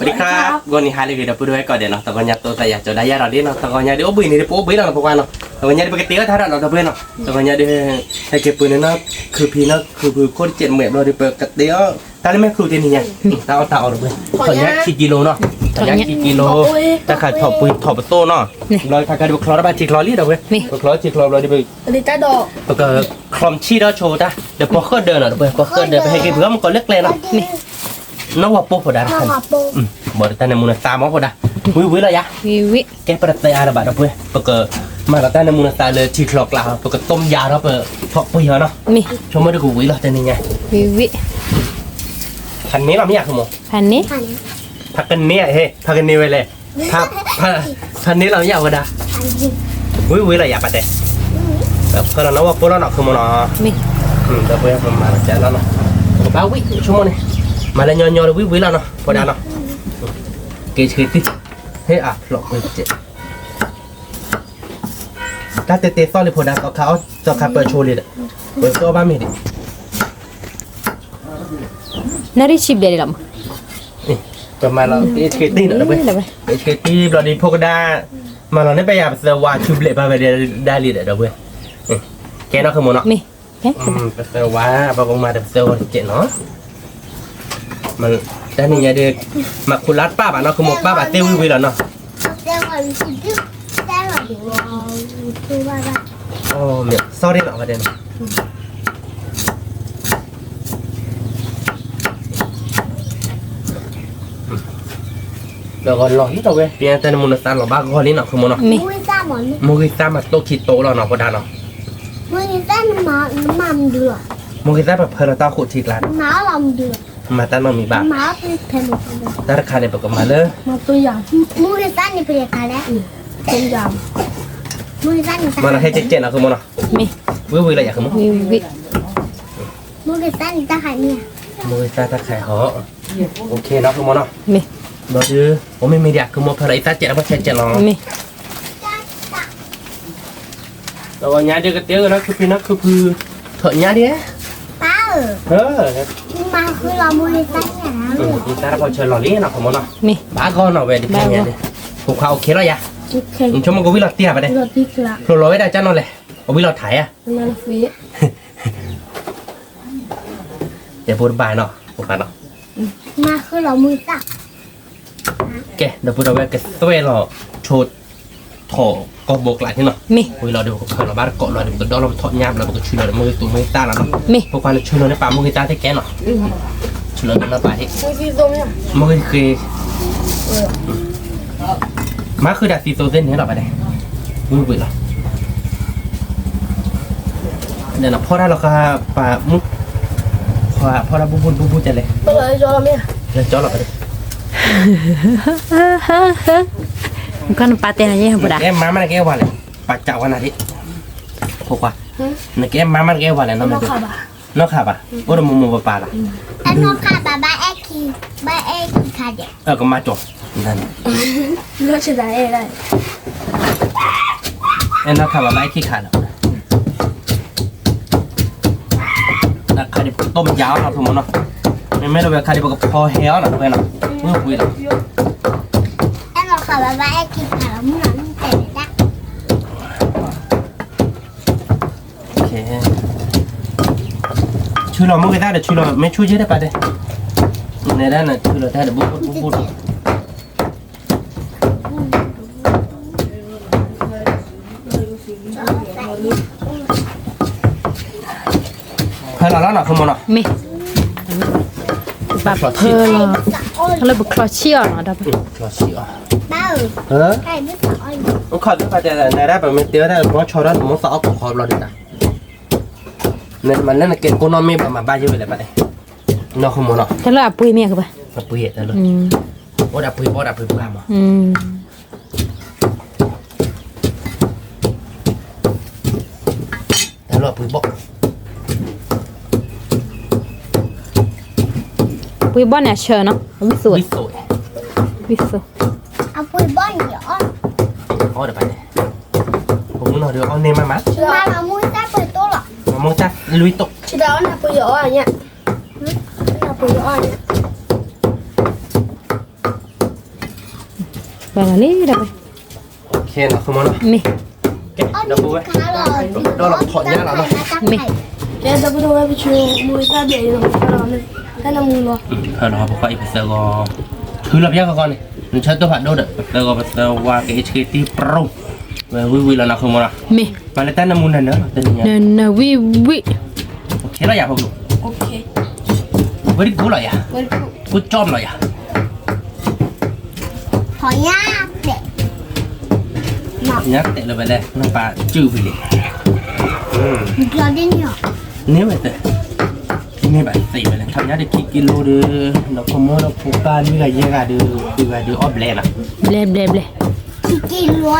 สวัสดีครับ ဂီၤနံၤဟါလၢအဂ့ၤ ဒီပုၢ်ဝဲၢ်ကိးဂၤဒဲးနီၤ, တဂီၤညါ တိသးယၤ ကၠီၤဒါယၤဒီးဒ်နီၤ, တဂီၤညါဒီး အိၣ်ဘှံးန့ၣ်ဒီး ပအိၣ်ဘှံးလီၤနီၤ ဖိခွါနီၤ, တဂီၤညါဒီး ပကတ့အီၣ်ထါဒီးနီၤ ဒီပုၢ်ဝဲၢ်နီၤ, တဂီၤညါဒီး ဟဲက့ၤပှ့ၤန့ၣ်နီၤ ခုဖံနီၤ ခုဖုခိၣ်တစဲးမဲာ်ဘျီဒီး ပကတ့အီၣ် တၢ်လၢမဲာ်ခုးတ့ၢ်န့ၣ်ညါ, တၢ်အီၣ်တၢ်အီဒီးပုၢ်ဝဲၢ်, ထီၣ်ညါခံကံလိနီၤ, ထီၣ်ညါခံကံလိ, တၢ်ခးထီၣ်ပှ့ၤထီၣ်ပသိၣ်နီၤ, ဘျီတခါကဒီး ပချီထီၣ်ဘၣ်ထံချီလံဒီးပုၢ်ဝဲၢ်, ပချီထံချီဘျီဒီး ပကချီမုၢ်ဆ့ၣ်ဒီးဆိတၢ် ဒီးပီၤဃၢၣ်ဒၢးနီၤ ဒီးပုၢ်ဝဲၢ် ပီၤဃၢၣ်ဒၢး ပဟဲက့ၤပှ့ၤအီၣ်မုၢ်ကီၤလၢကျဲနီၤ နီၢ်ဝၤပိၢ်ဖိဒါတခါန့ၣ်, ဘၣ်ဒီးတၢ်နၢမူနသါမ့ၢ်ဖိဒါ, ဝံၤဝံၤလီၤယၤ, ကဲပတသဲအါဒီးဘၣ်ဒီးပုၢ်ဝဲၢ်, ပကမၤလီၤတၢ်နၢမူနသါလၢထံချီကျါ, ပကတိၢ်ယၤဒီးပထီၣ်ပှ့ၤအီၤနီၤ, ဆိကမိၣ်ဒီးကဝံၤလီၤတနံၤညါ, ဖးန့ၢ်လီၤမ့ၢ်ယၤ ခုမိၢ်, ဖးန့ၢ်, ဖးကန့ၢ်ဧါ ဟဲ ဖးကန့ၢ်ဝဲလဲၣ်, ဖးန့ၢ်လီၤမ့ၢ်ယၤဝဲဒါ ဝံၤဝံၤလီၤယၤပတဲ, ဖဲလီၤနီၢ်ဝၤပိၢ်လီၤနီၤ ခုမိၢ်နီၤ, ဒီးပုၢ်ဝဲၢ် ပမၤလီၤတၢ်လီၤနီၤ, ပကဘၣ်ဝံၤ ဆိကမိၣ်န့ၣ်, မၤလၢညီညီဒီးဝံၤဝံၤလီၤနီၤ ဖိဒါနီၤ, က့ၤဆှံတံၢ်, ဟ့ၣ်အဖျိးကွ့ကဲး, တၢ်တဲတဲသီၣ်လံဖိဒါ သီခါအီၣ် သီခါပၢၢ်ဆိလံဒီး, ပကဘၣ်မ့ၢ်ဒံး နၣ်ရံၣ်ဆံဘျဲၣ်ဒံးလီၤမး, ပမၤလီၤ ပအ့ၣ်ဆှံတံၢ်နီၤ ပအ့ၣ်ဆှံတံၢ်ဘျီဒီး ဖိကဒါ, မၤလီၤန့ၢ်ပယၤပသၢဝါဆူဘျဲၣ်ဘၣ်ဝဲဒၣ်လံဒီး ဒီးပုၢ်ဝဲၢ်, ကဲနီၤ ခုမိၢ်နီၤ, ပသၢဝါ ပကမၤဒီးပသၢဝါတကဲးနီၤ, တနံၤညါဒီး မၤခူလါတပၢ်ဘၣ်နီၤ ခုမိၢ် ပၢ်ဘၣ်သ့ဝံၤဝံၤလီၤနီၤ, မ့ၢ် sorry နီၤ ပတဲနီၤ ဒီးဂီၤလီၤလံဒီးပုၢ်ဝဲၢ်, ပတၢ်နၢမူနသါလီၤဘၣ်ဂီၢ်လံနီၤ ခုမိၢ်နီၤ, မိၢ်ဂံၢ်သၣ်မၤတိၢ်ခံတိၢ်လီၤနီၤ ဖိဒါနီၤ, မိၢ်ဂံၢ်သၣ်ပဖၢလီၤတၢ်ခိၣ်ထံကျါ, မၤတၢ်နီတမံၤဘၣ်, တၢ်တခါန့ၣ် ပကမၤလၢ မၤလီၤဟဲကဲကဲးနီၤ ခုမိၢ်နီၤ, ဝံၤဝံၤလီၤယၤ ခုမိၢ်, မိၢ်ဂံၢ်သၣ်တၢ်ခါဟီ, ဘျီဒုး အိၣ်မ့မ့ၢ်ဒံး ခုမိၢ်ဖဲလီၤ အံသၣ်ကဲးလီၤ ဘၣ်ဆဲးကဲးလီၤ, ဒီးညါဒုးကတဲဂ့ၤနီၤ ခုဖံနီၤ ခုဖု, ထီၣ်ညါဒံး, အံသၣ်တၢ်ဖီဆၢလီၤလံနီၤ ခုမိၢ်နီၤ, ဘၣ်ဂီၢ်နီၤဝဲဒ်ဖဲညါဒံး, ဖိခွါ OK လီၤယၤ, ဆိကမိၣ်ကဝံၤလီၤတံၢ်ဧါ ပတဲ, ဖျိလီၤဝဲဒၣ်ကၢ်နီၤလဲၣ်, အဝံၤလီၤထါဧါ, တဲဖိတဘၣ်နီၤ ဖိခွါနီၤ, ကဲ ဒီပုၢ်ဒီဝဲၢ် ကသွဲၣ်လီၤ ဆိ ထီၣ်ကီၢ်ဘိကျါန့ၣ်နီၤ, ဝံၤလီၤဒီး ပကဖၢလီၤဘၣ်တကိးလီၤဒီး ပကဒီလီၤ ပထီၣ်ညါဘျီ ပကဆူလီၤဒီး မ့ၢ်ဂ့ၤသူၣ်မ့ၢ်ဂ့ၤသၣ်လီၤနီၤ, ဖိခွါန့ၣ် ဆူလီၤန့ၣ် ပာ်မ့ၢ်ဂ့ၤသၣ်သ့ၣ်ကဲနီၤ, ဆူလီၤန့ၣ်နီၤပာ်ဒံး, မ့ၢ်ဂ့ၤဃ့, မၤဃုာ်တၢ်သံသိသ့ၣ်န့ၣ်လီၤ ပတဲ, ဝံၤဝံၤလီၤ ဒီးနဖီၣ်တၢ်လီၤဃာ် ပာ်မူ, ဖီၣ်တၢ်ဘူၣ်ဘူၣ်ဘူၣ်ဘူၣ်ကလဲၣ်, လၢကၠီလီၤပတဲ, နကနပာ်တဲနၤယဲၢ်ဘိဒၣ်, နကဲမါမးနကဲဝၤလဲၣ်, ပာ်ကးဝဲနၤဒ်, ဖိခွါ, နကဲမါမးနကဲဝၤလဲၣ်, နီၢ်ခးဘၣ်, အိၣ်ဒီးမိၢ်မိၢ်ပၢ်ပၢ်လီၤ, ကမါကၠီ, အဲနီၢ်ခးဘၣ်ဘၣ်အဲၣ်ခံခါလီၤ တၢ်ခါဒံးပကတိၢ်မယါအီၤနီၤ ဖိမုၣ်နီၤ, မ့မ့ၢ်လၢဝဲခါဒံးပကဖီဟဲအီၤနီၤ တဝဲနီၤ, ဝံၤဝံၤလီၤ, ဆူလီၤမုၢ်ကသၣ်ဒီးဆူလီၤ မ့ၢ်ဆူၣ်က့တၢ်ပာ်တဲ, နဲဒၣ်နဆူလီၤတၢ်ဒီး ဘူၣ်ဘူၣ်ဘူၣ်ဘူၣ် ဖၢလီၤလီၤနီၤ ဖိမုၣ်နီၤ, မ့ၢ်, ဘၣ်ဖၢလီၤ, လၢပချီဆံးအီၤနီၤ ဒီး, ချီဆံးအီၤ, ခီၣ်သ့ၣ်ဖးတဲ နဲဒၣ်ပမ့ၢ်တဲဝဲဒၣ် ဘီဆီဒၣ်တမိၣ်သးအီၣ်ကိးခီဘျီဒ်တၢ်, နမၤလၢနကဲကိးနီၢ်မ့ၢ်ဘၣ်မၤဘၣ်ယဲၢ်ဝဲလဲၣ်ဘၣ်တဲ, နီၤ ဖိမုၣ်နီၤ, တၢ်လၢအပှ့ၤမ့ၢ်ကဘၣ်, အပှ့ၤတၢ်လၢ, အိၣ်ဒီးပှ့ၤဘီၣ်ဒီးပှ့ၤပှၢ်မး တၢ်လၢအပှ့ၤဘီၣ်, ပှ့ၤဘီၣ်န့ၣ်အဆၢနီၤ ဝံၣ်သိး, ဝံၣ်သိး, အပှ့ၤဘီၣ်န့ၣ်အီၣ်, အီၣ်ဒီးပှၤန့ၣ်, ပမုၢ်နီၤဒီးအီၣ်န့ၢ်မးမး, မၤလီၤမူတၢ်ပှ့ၤတိၢ်လီၤ, မၤမူတၢ်လွံၢ်တိၢ်, ဆံးဒီးအီၣ်နၢ်ပှ့ၤအီၣ်ညါ, နၢ်ပှ့ၤအီၣ်ညါ. ဘၣ်လီၤလံဒီးဝဲ, ခဲနီၤ မ့ၢ်, ဒီပုၢ်ဝဲၢ်, ဒီးလီၤထီၣ်ညါလီၤနီၤ, မ့ၢ်, ကဲ ဒီပုၢ်ဝဲၢ် ပဆိမိၣ်သၣ်ဘျဲၣ်အံၤ တၢ်နၢမူလီၤ, ဖဲလီၤပကွၢ်အံၤပသၢဂီၤ, ထုးလီၤပျၢ်ကီကီန့ၣ် နဆၢတိၢ်ဖးဒိၣ်ဒီး ပသၢဂီၤပသၢဝါက့ၤအ့ၣ်ဆှ့တံၢ်ပြိၢ်, ဝဲဝံၣ်ဝံၣ်လီၤနီၤ မ့ၢ်နီၤ, မ့ၢ်, မၤလၢတၢ်နၢမူနၢနၢလီၤ တနံၤညါ, နၢနၢဝံၣ်ဝံၣ်, ခဲလီၤယၤဖိကျိ, ဝဲဒ်ကိးလီၤယၤ, ကိးကၠီၣ်လီၤယၤ ညါတဲာ်လၢၤဝဲလဲၣ် နပာ်စုၣ်ဖဲလဲၣ်, န့ၢ်ဝဲသ့ၣ်, န့ၢ်ဘၣ်သ့ၣ်ဝဲလဲၣ် ထီၣ်ညါဒီးခံကံလိဒီး, ဒီးဖိမုၣ်ဒီးဖိပၢ်လွံၢ်ဂၤယဲၢ်ဂၤဒီး ဃုဂၤဒီးအီၣ်ဘျဲၣ်နီၤ, ဘျဲၣ်ဘျဲၣ်ဘျဲၣ်, ခံကံလိ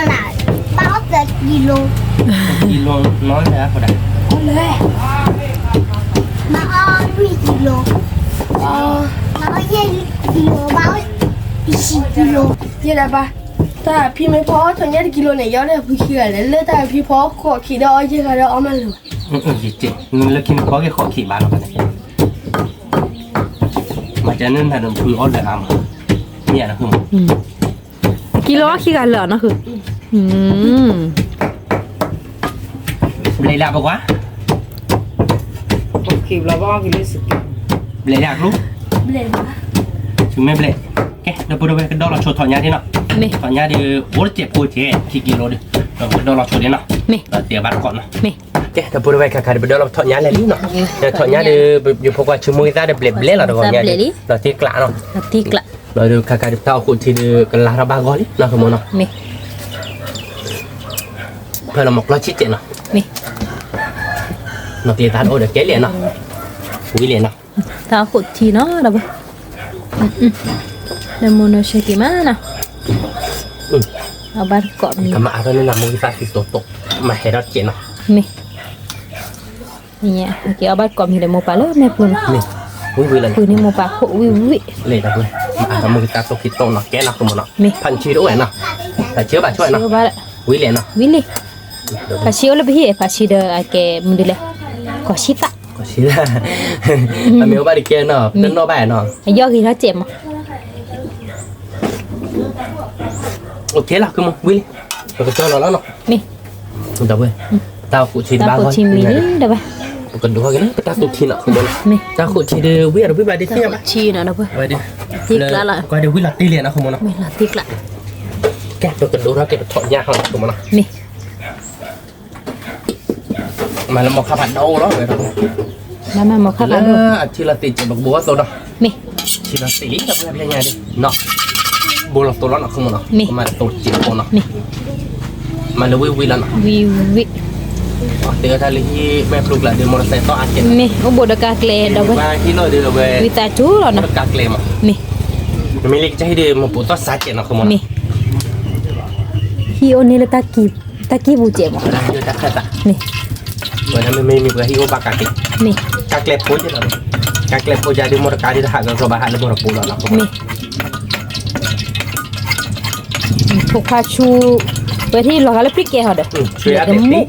လၢ်, ဘၣ်အီၣ်သၢကံလိ, သၢကံလိနီၤလဲၣ်အဃိဒၣ်, ဘၣ်အီၣ်လွံၢ်ကံလိ, ဘၣ်အီၣ်ယဲၢ်ကံလိ, ဘၣ်အီၣ်တဆံကံလိ, ယဲဒၣ်ဘၣ်, တၢ်ဖံမ့ၢ်ဖီအီၣ်ထီၣ်ညါတကံလိန့ၣ် ယအီၣ်လၢဖုခံဂၤလဲၣ်, လၢတၢ်ဖံဖီအီၣ်ဃိးခံဒီးအီၣ်ယဲၢ်ဂၤဒီးအီၣ်မးလၢၤဘၣ်, လၢခံန့ၣ်ဖီက့ၤဃိးခံဘၣ်နီၤ, မၤကနၣ်နၤဒီးဖုအီၣ်လၢအါမး, မ့ၢ်ယၤနီၤ, တကံလိအီၣ်ခံဂၤလၢာ်နီၤ, ဘျဲၣ်လၢပကွၢ်, ဘျဲၣ်လၢအကျိ, ဘျဲၣ်, ကဲ ဒီပုၢ်ဝဲၢ် ကဒီလီၤဆိထီၣ်ညါဒ်နီၤ, ထီၣ်ညါဒီး အိၣ်တစဲးဖိကဲ ခံကံလိဒီး, ဒီးပကဒီလီၤဆိဒ်နီၤ, ဒီးတဲဘၣ်တကိးနီၤ, ကဲ ဒီပုၢ်ဝဲၢ် ခါခါဒီး ပဒီလီၤထီၣ်ညါလဲၣ်လံနီၤ, ထီၣ်ညါဒီး ယဖိခွါဆိမိၣ်ဂ့ၤသၣ်ဒီးဘျဲၣ်ဘျဲၣ်လီၤတဂီၤညါ, ဒီးသ့ကျးနီၤ, ဒီးခါခါဒီး တၢ်အိၣ်ခိးထံဒီး ကလၤထီၣ်ဘၣ်ဂီၢ်လံနီၤ မ့ၢ်နီၤ, ဖဲလီၤမၤကျီဆံၣ်တဲာ်နီၤ, နီၤကျ့သးတအိၣ်ဒီးကဲလဲၣ်နီၤ, ဝံၤလဲၣ်နီၤ, တၢ်အိၣ်ခိးထံနီၤ ဒီပုၢ်ဝဲၢ်, နမိၢ်နဆဲက့ၤမးနီၤ, အဘၣ်တကိးမံၤ, ကမၤအါထီၣ်န့ၣ် နမိၢ်ဂံၢ်သၣ်သံသိးတိး, မၤဟဲထီၣ်ကဲနီၤ, မ့ၢ်, ကဲအဘၣ်တကိးမံၤဒီးမိၢ်ပၢ်လၢမဲာ်ပူၤနီၤ, ဝံၤဝံၤလီၤ, ပှ့ၤန့ၢ်မိၢ်ပၢ်ခိၣ်ဝံၤဝံၤ, လၢတၢ်ပှ့ၤ, မၤအါထီၣ်မိၢ်ဂံၢ်သၣ်သိးခံတိးနီၤ ကဲနီၤ မ့ၢ်နီၤ, မ့ၢ်, ဖးဆံတအိၣ်ဝဲနီၤ, ဖးဆံဘၣ်ဆိနီၤ, ဝံၤလဲၣ်နီၤ, ဝံၤလံ, ဖးဆံအိၣ်လၢပဟံၣ် ဖးဆံဒီးအကဲမနုၤလဲၣ်, ကီၢ်ဆံသၣ်, အမ့ၢ်အိၣ်ဘၣ်တကဲနီၤ ပတနီၣ်ဘၣ်နီၤ, အယီၢ်ဂ့ၤထီၣ်စဲးမး အိၣ်ကဲလီၤ ကမၤဝံၤလံ, ပကတီၢ်လီၤလီၤနီၤ, မ့ၢ်, ဒီပုၢ်ဝဲၢ်, တၢ်အိၣ်ခိးထံတဘၣ်ဂီၢ်, ပကဒိးထီၣ်က့ၤလၢပတၢ်သူၣ်ထံနီၤ, မ့ၢ်, တၢ်အိၣ်ခိးထံဒီး ဝံၤအီၤဒီးဝံၤဘၣ်ဒ်သ့ၣ်ညါဘၣ်, ထံနီၤ ဒီပုၢ်ဝဲၢ်, သ့ကျးလီၤ, ကွၢ်ဒီးဝံၤလီၤတ့ၢ်လံနီၤ ကမၤနီၤ, မ့ၢ်လီၤတ့ၢ်ကျး, ကဲ ပကဒိးထီၣ်က့ၤပထီၣ်ညါဟီနီၤ ကမၤနီၤ, မ့ၢ် မၤလၢမိၢ်ခါဖးဒိၣ်လီၤဝဲ, မၤမၤမိၢ်ခါဖးဒိၣ်, လၢအထံလီၤသ့ၣ်ကဲး ပကဘိးအသိးဒီး, မ့ၢ်, ထံလီၤသ့ၣ်လံ ဒီပုၢ်ဝဲၢ်ဖဲညါဒ်, ဘိးလီၤသိးလီၤနီၤ ကမၤနီၤ, မ့ၢ်, မၤသိးစဲးဖိနီၤ, မ့ၢ်, မၤလၢဝံၤဝံၤလီၤနီၤ, ဝံၤဝံၤ, တဲတၢ်လၢဟံၣ်မဲာ်ဖျိကျါဒီး မိၢ်တစဲးသီအါကဲး, မ့ၢ်, အိၣ်ဘိးဒီးကါကျဲဒီးဝဲ, ဟံၣ်လီၤဒီးဝဲ, ဝံသးစူၤလီၤနီၤ, ကါကျဲမး, မ့ၢ်, မ့မ့ၢ်လၢကစၢ်ဟံၣ်ဒီး မိၢ်ပိာ်သီစးကဲးနီၤ ကမၤနီၤ, မ့ၢ်, ဟံၣ်အိၣ်န့ၣ်လၢတၢ်ကံၢ် တၢ်ကံၢ်ပူၤစဲးမး, မ့ၢ်, ဝဲဒၣ်မ့မ့ၢ်မ့ၢ်ပှၤဟံၣ်အိၣ်ဘၣ်ကါက့ၤ, မ့ၢ်, ကါကျဲဖိကဲးလီၤ, ကါကျဲဖိကဲးဒီး မိၢ်တကါဒ်တဟးကီကီဘၣ် ဟးလၢမိၢ်တပိာ်လီၤနီၤ ကမၤနီၤ, မ့ၢ်, ဖိခွါဆူ, ဝဲထံၣ်လီၤဂာ်လၢပျံၤကဲဟီဒီး, ဆူယတမူ,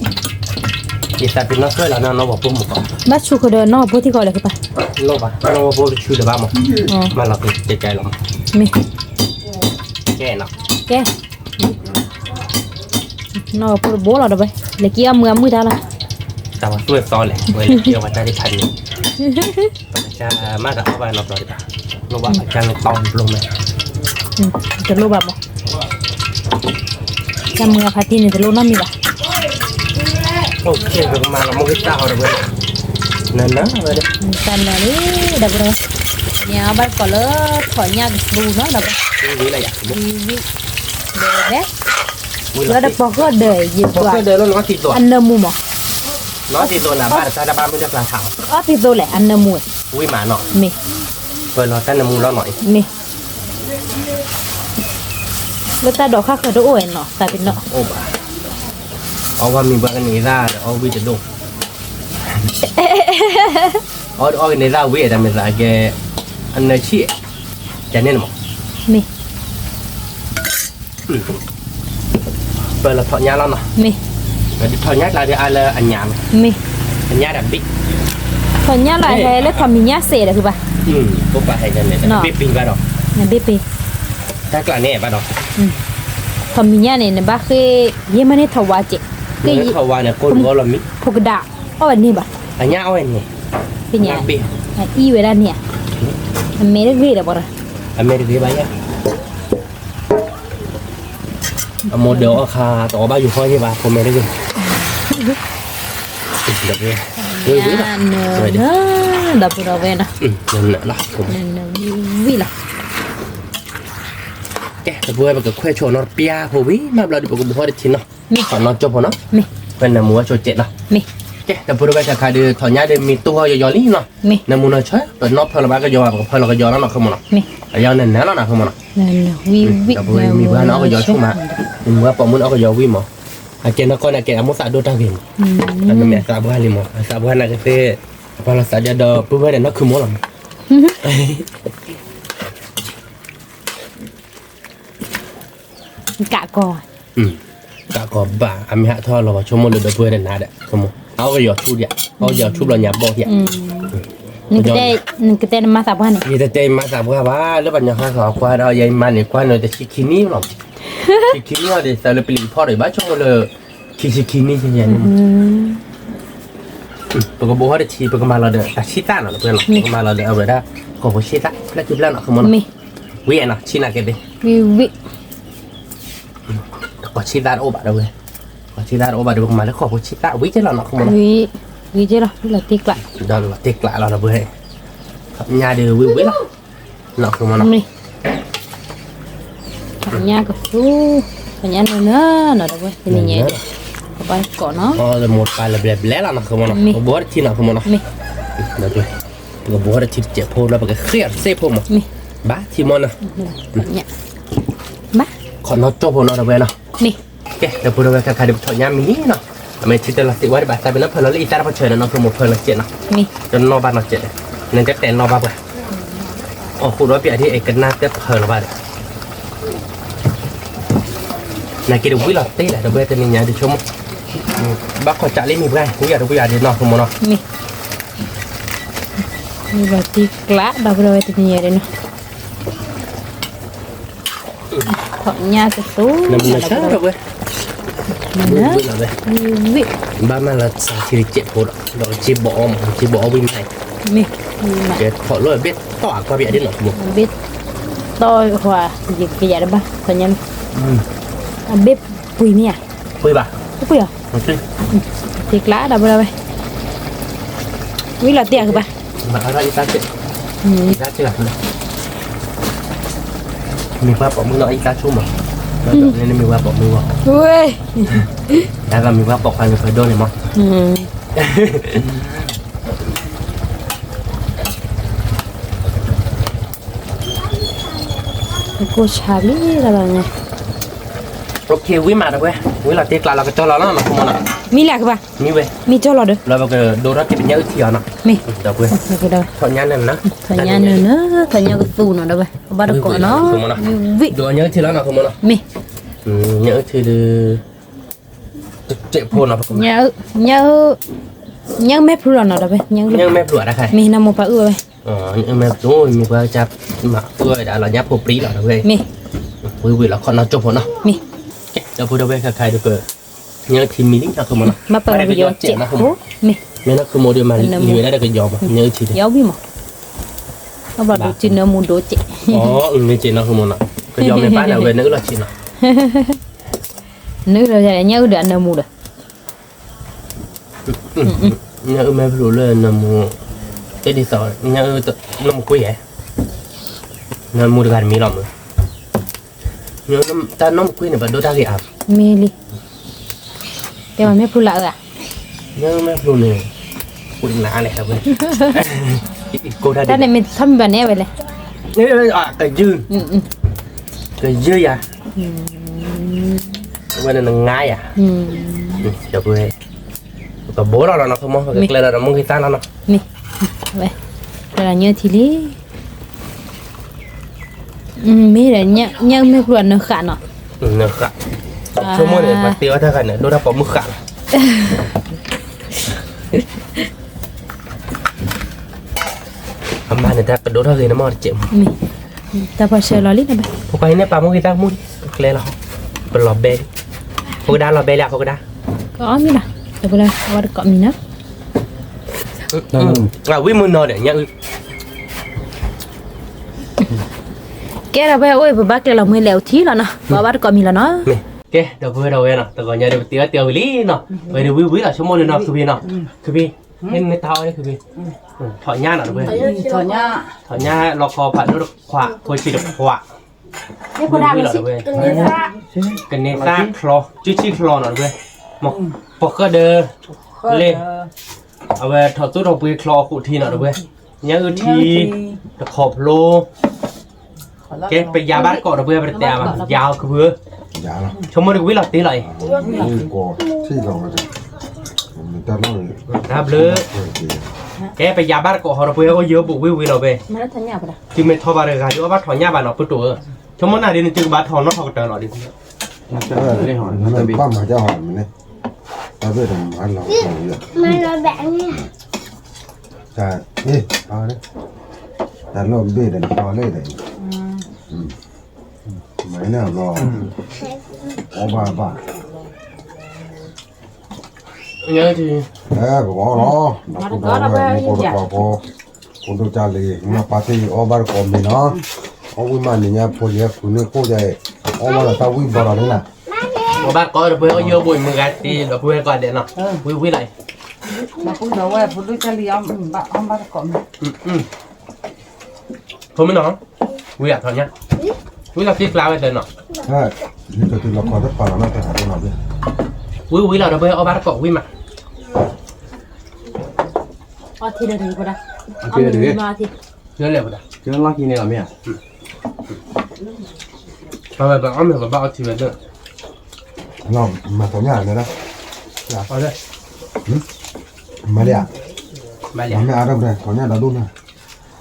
ယသးပ့ၤနီၣ်ဆွဲလီၤနီၤ နီၢ်ဝီၤပိာ်မုၣ်ကီး, ဘၣ်ဆူဃီဒီးနီၢ်ဝီၤပိာ်ထံကီးလဲၣ်ကပၤ, နီၢ်ဝီၤပိာ်တဆူလၢၤဘၣ်မး, မၤလီၤက့ၤကဲကဲလီၤမး, မ့ၢ်, ကဲနီၤ, ကဲ နီၢ်ဝီၤပိာ်တဘိလီၤဒီးဝဲ, လဲၤက့ၤအီၣ်မုာ်အမုာ်တၢ်လီၤ, တၢ်ဝဲသူၣ်ဝဲသီလဲၣ် ဝဲလဲၤက့ၤအီၣ်ဝဲတၢ်ဒ်ဖးန့ၣ်, ပကစၢ်မၤတၢ်အီၣ်ဘၣ်နီတဘျီဒံးဘၣ်, လိၣ်ဘၣ်ပကစၢ်လၢတီပျိမး, တလိၣ်ဘၣ်မး, တၢ်မုာ်အဖးတံၢ်န့ၣ် တလိၣ်နီတမံၤဘၣ်, ပကမၤလီၤမ့ၢ်ဂ့ၤတၢ်ဟီဒီးဝဲ, နနဝဲ, တၢ်နၢလံ, ဒီပုၢ်ဝဲၢ်, ညါဘၣ်တကိးလၢ ထီၣ်ညၣ်ကစူၤနီၤ ဒီး, ဝံၤဝံၤ, ဒီး, လၢတပီၤဃီၣ်ဒၢး ယပီၤဃီၣ်ဒၢးလီၤ အနၢမူမး, နီၢ်သံသိးနၤဘၣ်တၢ်တဘၣ်မုၢ်တဖျါထး, အီၣ်သံသိးလဲၣ် အနၢမူ, ဝံၤမးနီၤ, မ့ၢ်, ပလီၤတၢ်နၢမူလီၤနီၤ, မ့ၢ်, လၢတၢ်ဒိးဃၣ်ဃၢၤတအိၣ်ဝဲနီၤ သးပ့ၤနီၣ်, အိၣ်ဘၣ်, အီၣ်ဝဲမံၤပှၤကန့ၢ်သၣ်ဒီးအီၣ်ဝံၣ်တဒိၣ် အီၣ်ကန့ၢ်သၣ်ဝံၣ် တၢ်မ့ၢ်သးကဲ, အနၢဆံၣ်, ကန့ၣ်မး, မ့ၢ်, ပလီၤထီၣ်ညါလီၤနီၤ, မ့ၢ်, ထီၣ်ညါကျါဒီးအါလၢအညၣ်, မ့ၢ်, အညၣ်ဒီးဘ့ၣ်, ထီၣ်ညါလီၤဟဲလၢထီၣ်မံၤညၣ်စဲးဒီးဖုဘၣ်, ဘ့ၣ်ပ့ၤဘၣ်ဒီး, ဘ့ၣ်ပ့ၤ, တၢ်ကျးန့ၣ်ဘၣ်ဒီး, ထီၣ်မံၤညါန့ၣ် နဘၣ်ဃ့ၢ် ယဲၢ်မးန့ၣ်ထီၣ်ဝါစဲး, ဃ့ၢ်ယဲၢ်, ဖိကဒၣ်အီၣ်ဝဲန့ၣ်ဘၣ်, အညါအီၣ်ဝဲန့ၣ်, ဖဲညါ, အအံၣ်ဝဲဒၣ်န့ၣ်ဧါ, အမဲာ်တဂ့ၤဒီးပှၤ, အမဲာ်တဂ့ၤဘၣ်ယါ, အမိၢ်ဒီးအီၣ်ခါ တအီၣ်ဘၣ်ယူၤဃီယဲၢ်ဘၣ် ဖိမဲာ်တဂ့ၤ, ဒီပုၢ်ဒီဝဲၢ်နီၤ, ဝံၤလီၤ, ကဲ ဒီပုၢ်ဝဲၢ် ပကခွဲးဆိနီတပျၢ်ဖိဝံၤ မ့ၢ်ဘျီဒီး ပကဘိးထီၣ်တထံနီၤ, ခီနီၢ်ကၠိဖိနီၤ, ဖဲနမူဝဲဆိကဲးနီၤ, ကဲ ဒီပုၢ်ဝဲၢ် ခဲခါဒီး ထီၣ်ညါဒီး မ့ၢ်တိၢ်ဟီၣ်ယီၤယီၤလံနီၤ, နမူနီၤဆၢ ပနီၢ်ဖၢလီၤဘၣ်ကယီၤဘၣ် ပကဖၢလီၤကယီၤလီၤနီၤ ခိၣ်မနီၤ, အယီၤနနၢ်လီၤနီၤ ခိၣ်မနီၤ, မ့ၢ်ဘၣ်နီၤ အီၣ်ကယီၤဆူၣ်မး, မ့ၢ်ဘၣ်ပိာ်မုၣ်န့ၣ် အီၣ်ကယီၤဝံၣ်မး, အကဲနီၢ်ကီၢ်န့ၣ် ကဲအမိၢ်သးဒိၣ်တၢ်ဂ့ၤမး, အကမ့ၢ်အသးပှၢ်လံမး အသးပှၢ်န့ၣ်ကသ့, အပှၤလီၤသးဒီး ဒီပုၢ်ဝဲၢ်ဒီးနီၢ်ခိၣ်မနီၤ, ကးကီၤ, ကးကီၤဘၣ် အမ့ၢ်ဟးထီၣ်လီၤပှၤဆိကမိၣ်လၢဒီပုၢ်ဝဲၢ်ဒီးနၤဒီး အီၣ်ကယီၤဆူၣ်ဒံး, အီၣ်ကယီၤဆူၣ်ဘျီညါဘီၣ်ဒံး, နကတဲနမၤသးပှၢ်န့ၣ်, ယတတဲမၤသးပှၢ်ဘၣ် လၢပှၤညီဃီဃီကွၢ်ဒီး ယမၤန့ၣ်ကွၢ်န့ၣ် တဆံခံနံၣ်လီၤ, ဆံခံနံၣ်လီၤဒီး သးလၢပလံၤဖီၣ်ဒီး ဘၣ်ဆိကမိၣ်လၢ ခံဆံခံနံၣ်ယဲန့ၣ် ပကဘိးထီၣ်တထံ ပကမၤလီၤဒီး တၢ်ဆံၣ်သၣ်နီၤ တပှဲၤလီၤ ပကမၤလီၤဒီး အဝဲဒၣ် ကီၢ်ဖိဆံၣ်သၣ် ဖျၢၣ်ခံဖျၢၣ်နီၤ ခိၣ်မနီၤ, ဝံၤနီၤ ဆံၣ်နၤကဲသ့, ကီၢ်ဆံၣ်သၣ်တအိၣ်ဘၣ်ဒီးဝဲ, ကီၢ်ဆံၣ်သၣ်တအိၣ်ဘၣ်ဒီး ပကမၤလၢကီၢ်ဖိဆံၣ်သၣ် ဝံၤကဲလီၤနီၤ ခိၣ်မနီၤ, ဝံၤကဲလီၤ လီၤတ့ကျး, ဒီးလီၤတ့ကျးလီၤဒီးဝဲ, ညါဒီးဝံၤဝံၤလီၤ, နီၤ ခိၣ်မနီၤ ညါကသူ, ညါနၢၤနၢၤနီၤ ဒီပုၢ်ဝဲၢ် တနံၤညါ, ကဘၣ်ကိးနီၤ, မိၢ်ပၢ်လၢဘျဲဘျဲလီၤနီၤ ခိၣ်မနီၤ, ပကဘိးထီၣ်တထံနီၤ ခိၣ်မနီၤ, ပကဘိးထီၣ်တထံတစဲးဖိလၢပကဃ့အီၤတစဲးဖိမး, ဘၣ်ထံမနီၤ, ခီနီၢ်ကၠိဖိနီၤ ဒီပုၢ်ဝဲၢ်နီၤ, ကဲ ဒီပုၢ်ဝဲၢ် ခဲခါဒီး ပထီၣ်ညါမံၤနီၤ, အမ့ၢ်ထံတလီၤသ့ၣ်ဝဲဒၣ်ဘၣ် သးပ့ၤနီၣ်ဖၢလီၤလၢအံသၣ်တဖီဆၢဒီးနီၤ ခိၣ်မနီၤ ဖၢလီၤစဲးနီၤ, တနီၣ်ဘၣ်နီၤစဲးဒီး, နကတဲနီၣ်ဘၣ်ပှၤ အီၣ်ဃုာ်ဒီးပျးဒ်အကနၣ်တဖၢလီၤဘၣ်ဒီး, နက့ၤတဝံၣ်လီၤတ့ၢ်လၢၤ ဒီပုၢ်ဝဲၢ် တနံၤညါဒုးဆိကမိၣ်, ဘၣ်ခီၣ်စးလံမံၤပှၢ် ဝံၣ်ယၤတဝံၣ်ယၤဒုးနီၤ ခိၣ်မနီၤ, မ့ၢ်, ဝံၣ်လီၤတ့ၢ်ကျး ဒီပုၢ်ဝဲၢ် တနံၤညါဒုးနီၤ, ထီၣ်ညါကသူ, နမုၢ်နၤဆၢဒီပုၢ်ဝဲၢ်, ဝံၣ်ဝံၣ်, ဘၣ်မၤလီၤစးထံတစဲးဖိဒီး ဒီးကစ့ဘီအီၤမး ကစ့ဘီအီၤဝံၣ်မး, မ့ၢ်, ကဲထီၣ်လၢအဘ့ၣ်တီၢ်အကွၢ်ပယၤဒ်နီၤ ဘ့ၣ်တီၢ်ဟွါ, ယကယၤတဘၣ် ခီညါ, အဘ့ၣ်ပှ့ၤမ့ၢ်ဧါ, ပှ့ၤဘၣ်, ပှ့ၤအီၤ, တ့ကျး ဒီပုၢ်ဝဲၢ်, ဝံၣ်လီၤတ့ၢ်အကဘၣ်, မ့ၢ်ပှၤပိာ်မုၣ်နီၤ အံသၣ်ဆိမး, မ့ၢ်ပှၤပိာ်မုၣ်ဘၣ်, တၢ်ကမ့ၢ်ပှၤပိာ်ခွါန့ၣ် ပဒိၣ်န့ၣ်မး ကိၢ်ဆါလံလီၤန့ၣ်, ဝံၣ်မးဒီပုၢ်ဝဲၢ်, ဝံၣ်လီၤတ့ကျးလီၤကတီၢ်လီၤနီၤ ခိၣ်မနီၤ, မံလၢကဘၣ်, မံဝဲ, မံကတီၢ်လီၤဒီး, လီၤပကဒိထီၣ်က့ၤပညၢ်အုၣ်ထံအီၤနီၤ, မ့ၢ်, ဒီပုၢ်ဝဲၢ်, ထီၣ်ညါနၢၤနၢၤ, ထီၣ်ညါနၢၤနၢၤ, ထီၣ်ညါကသူနီၤ ဒီပုၢ်ဝဲၢ်, ဘၣ်တကိးနီၤ, ဝံၣ်, ဒိညၢ်အုၣ်ထံလီၤနီၤ ခိၣ်မနီၤ, မ့ၢ်, ညၢ်အုၣ်ထံဒီး တစဲးဖိနီၤ, ညၣ်, ညၣ်မဲာ်ဖျိလီၤနီၤ ဒီပုၢ်ဝဲၢ်, ညၣ်မဲာ်ဖျိအတၢ်ခါ, မ့ၢ်နမိၢ်ပၢ်အုၣ်ဝဲ, မ့ၢ်ပှၤကစၢ်မၤအုၣ်ဝဲဒၣ်လီၤညါဖိပြံလီၤ ဒီပုၢ်ဝဲၢ်, မ့ၢ်, ဝံၤဝံၤလီၤခီနီၢ်ကၠိဖိနီၤ, မ့ၢ်, ဒီပုၢ်ဝဲၢ် ခဲခါဒီး ပညၣ်ထံမံၤလံနီၤ ခိၣ်မနီၤ, မ့ၢ်, မ့ၢ်နီၤ ခိၣ်မနီၤဒီး မၤလံဝဲဒၣ်ဒီးကယီၤမး ညၣ်အုၣ်ထံဒီး, ယီၤဝံၤမး, အဘၣ်ဒိးစံးနၢမူဒိစဲး, မ့ၢ်စ့နီၤ ခိၣ်မနီၤ, ကယီၤမ့ၢ်ဘၣ်န့ၣ် အဝဲနအုၣ်လီၤဆံးနီၤ နအုၣ်လီၤယၤ ညၣ်အုၣ်ဒီးအနၢမူဒီး, ညၣ်အုၣ်မဲာ်ဖျိလၢနၢမူ, တဒ်သိး ညၣ်အုၣ်နၢမူကွံာ်ဧါ, နၢမူတဂၤတမံၤလီၤမး, တၢ်နၢမူကွံာ်န့ၣ် ပဒိၣ်တၢ်ဂ့ၤအါ, မ့ၢ်လံ, တဲဝဲမဲာ်ဖျိလၢအအၢ, ညၣ်အုၣ်မဲာ်ဖျိန့ၣ်, ကွံာ်နၤလဲၣ်ဝဲ, တၢ်န့ၣ်မ့ၢ်ထီၣ်မံၤဘၣ်န့ၣ်ဝဲလဲၣ်, ကယုၢ်, ကယုၢ်ယၤ, ဝဲန့ၣ်နငါယၤ, ဒီပုၢ်ဝဲၢ်, ပကဘိးလီၤလီၤနီၤ ခိၣ်မနီၤ, ပကကျဲလီၤဒီးမုၢ်ဂ့ၤသၣ်လီၤနီၤ, မ့ၢ်, ဝဲ, ကျဲလီၤညၣ်ထံလံ, မ့ၢ်ဒီး ညၣ်အုၣ်မဲာ်ဖျိအနၢဃာ်နီၤ, နၢဃာ်, ဆိကမိၣ်န့ၣ် ပှၤတ့အီၣ်တၢ်ဃာ်န့ၣ် ဒိၣ်တၢ်ပိာ်မုၣ်ဃာ်လီၤ အမၤန့ၣ် တၢ်ကဒိၣ်ထီၣ်ဂ့ၤန့ၣ်မ့ၢ်တစဲးမး, တၢ်ပှၤဆှၢလီၤလံ, ဖိခွါအံၤန့ၣ် ပာ်မုၢ်ဂ့ၤသၣ်မူလံ, ကျဲလီၤ, ပလီၤဘဲ, ဖိကဒါလီၤဘဲလံ ဖိကဒါ, ကအီၣ်မ့ၤလီၤ, တဘိလၢအဝဲတကိးမံၤနီၤ, ဝံမုၢ်နီၤဒီး ညၣ်အုၣ်, ကဲဒီပုၢ်ဝဲၢ်အိၣ်အံၤ ပဘၣ်ကျဲလီၤမှဲလဲၤအိၣ်ထံလီၤနီၤ, ပဘၣ်တကိးမံၤလီၤနီၤ, ကဲဒီပုၢ်ဝဲၢ်ဒီပုၢ်ဝဲၢ်နီၤ, တဂီၤညါဒီးပတ့အီၣ်တ့အီဝံၤလံနီၤ, ဝဲဒီးဝံဝံလီၤ ဆိကမိၣ်လၢနီၤခုဖံနီၤ, ခုဖံ, ဟဲနမ့ၢ်တၢ်အီၣ်လၢခုဖံ, ထီၣ်ညၣ်နီၤတဝဲ, ထီၣ်ညၣ်လီၤခီဖးဒိၣ်တခွး ဖိဆံးတခွး ဝံဝံလီၤတဝဲ, ကန့ၢ်သၣ်ချီ စုဆံၣ်ချီနီၤတဝဲ, ပီၤဃၢၣ်ဒၢး, လ့ၣ်, အဝဲထီၣ်သူၣ်ထီၣ်ပှ့ၤချီအခိၣ်ထံနီၤတဝဲ, ညၣ်အုၣ်ထံ, တခီဖျိ, ကဲပယၤဘၣ်တကိးဒီပုၢ်ဝဲၢ် ပတတဲအါဘၣ် ယၤအီၤခုဖုဧၢ, ဆိကမိၣ်တကဝံလီၤတ့လီၤအံၤ, တၢ်ဘျုး, ကဲပယၤဘၣ်တကိးဟီဒီပုၢ်ဝဲၢ် အိၣ်ယၢဘိးဝံဝံလီၤဝဲ, တုၤမ့ၢ်ထီၣ်ဘၣ်တဂၤဒီး အီၣ်ဘၣ်ထီၣ်ညၣ်ဘၣ်နီၤ ပတိၢ်ဧၢ, ဆိကမိၣ်နၤဒ်န့ၣ် တုၤကဘၣ်ထီၣ်နီၣ်ထီၣ်ကတၢၢ်လီၤဒ်, ဘၣ်မၤကၢ်ဟီန့ၣ်, တၢ်ဘ့ၣ်တမၤလီၤ, တၢ်, တၢ်လီၢ်ဘ့ၣ်ဒီးနဖီလ့ၣ်ဒီး, မၤန့ၢ်ဘျီ, အီၣ်ဘၣ်ဘၣ်, ကဘၣ်အီၣ်လီၤ, ဒီးဖိဒီးဝဲၢ်မူဖိတကိးဖိ, ဖိဒိၣ်ကၢ်လံၤ မ့ၢ်ပၢ်သ့ၣ်အီၣ်ဘၣ်တကိးမ့ၤနီၤ, အီၣ်ဝံၣ်မးန့ၣ်ညါ ဖိလံၤဟဲဃုန့ၢ်ခိၣ်ယါအံၤ, အီၣ်ဘၣ်ဒီးတၢ်ဝံၣ်ဘီဒီးန့ၣ်နၤ, အီၣ်ဘၣ်တကိးဒီပုၢ်ဝဲၢ် အိၣ်ယၢဘိးမုၢ်ဂၤတ့ဒီပုၢ်ဝဲၢ်ကိးဂၤဒဲးနီၤ, ဝံဝံလီၤအံၤ, ဒီးဖိဒီးဝဲၢ် ဖိဒိၣ်ကၢ်လံၤအီၣ်ဘၣ်တကိးမ့ၤ, ဖိမ့ၢ်နီၤ, ဝံယၤထီၣ်ညါ, ဝံလီၤသံကျါဝဲသၢနီၤ, ဝံဝံလီၤဒီပုၢ်ဝဲၢ်အီၣ်ဘၣ်တကိးဝံၣ်မး, အီၣ်ထံဒီးတဂ့ၤ, အီၣ်ထံဒီးတဂ့ၤ, လၢလၢပဒၣ်, လၢလီၢ်ခံန့ၣ်လီၤမ့ၢ်ဧါ, ပှၤဝဲပအီၣ်မ့ၤပဘၣ်အီၣ်ထံဝဲဒၣ်, မၤထီၣ်ညၣ်န့ၣ်, မၤလံဧါ, မၤလံဧါ, မ့ၢ်အါထီၣ်ပဒၣ် ထီၣ်ညၣ်ဒီဒိၣ်န့ၣ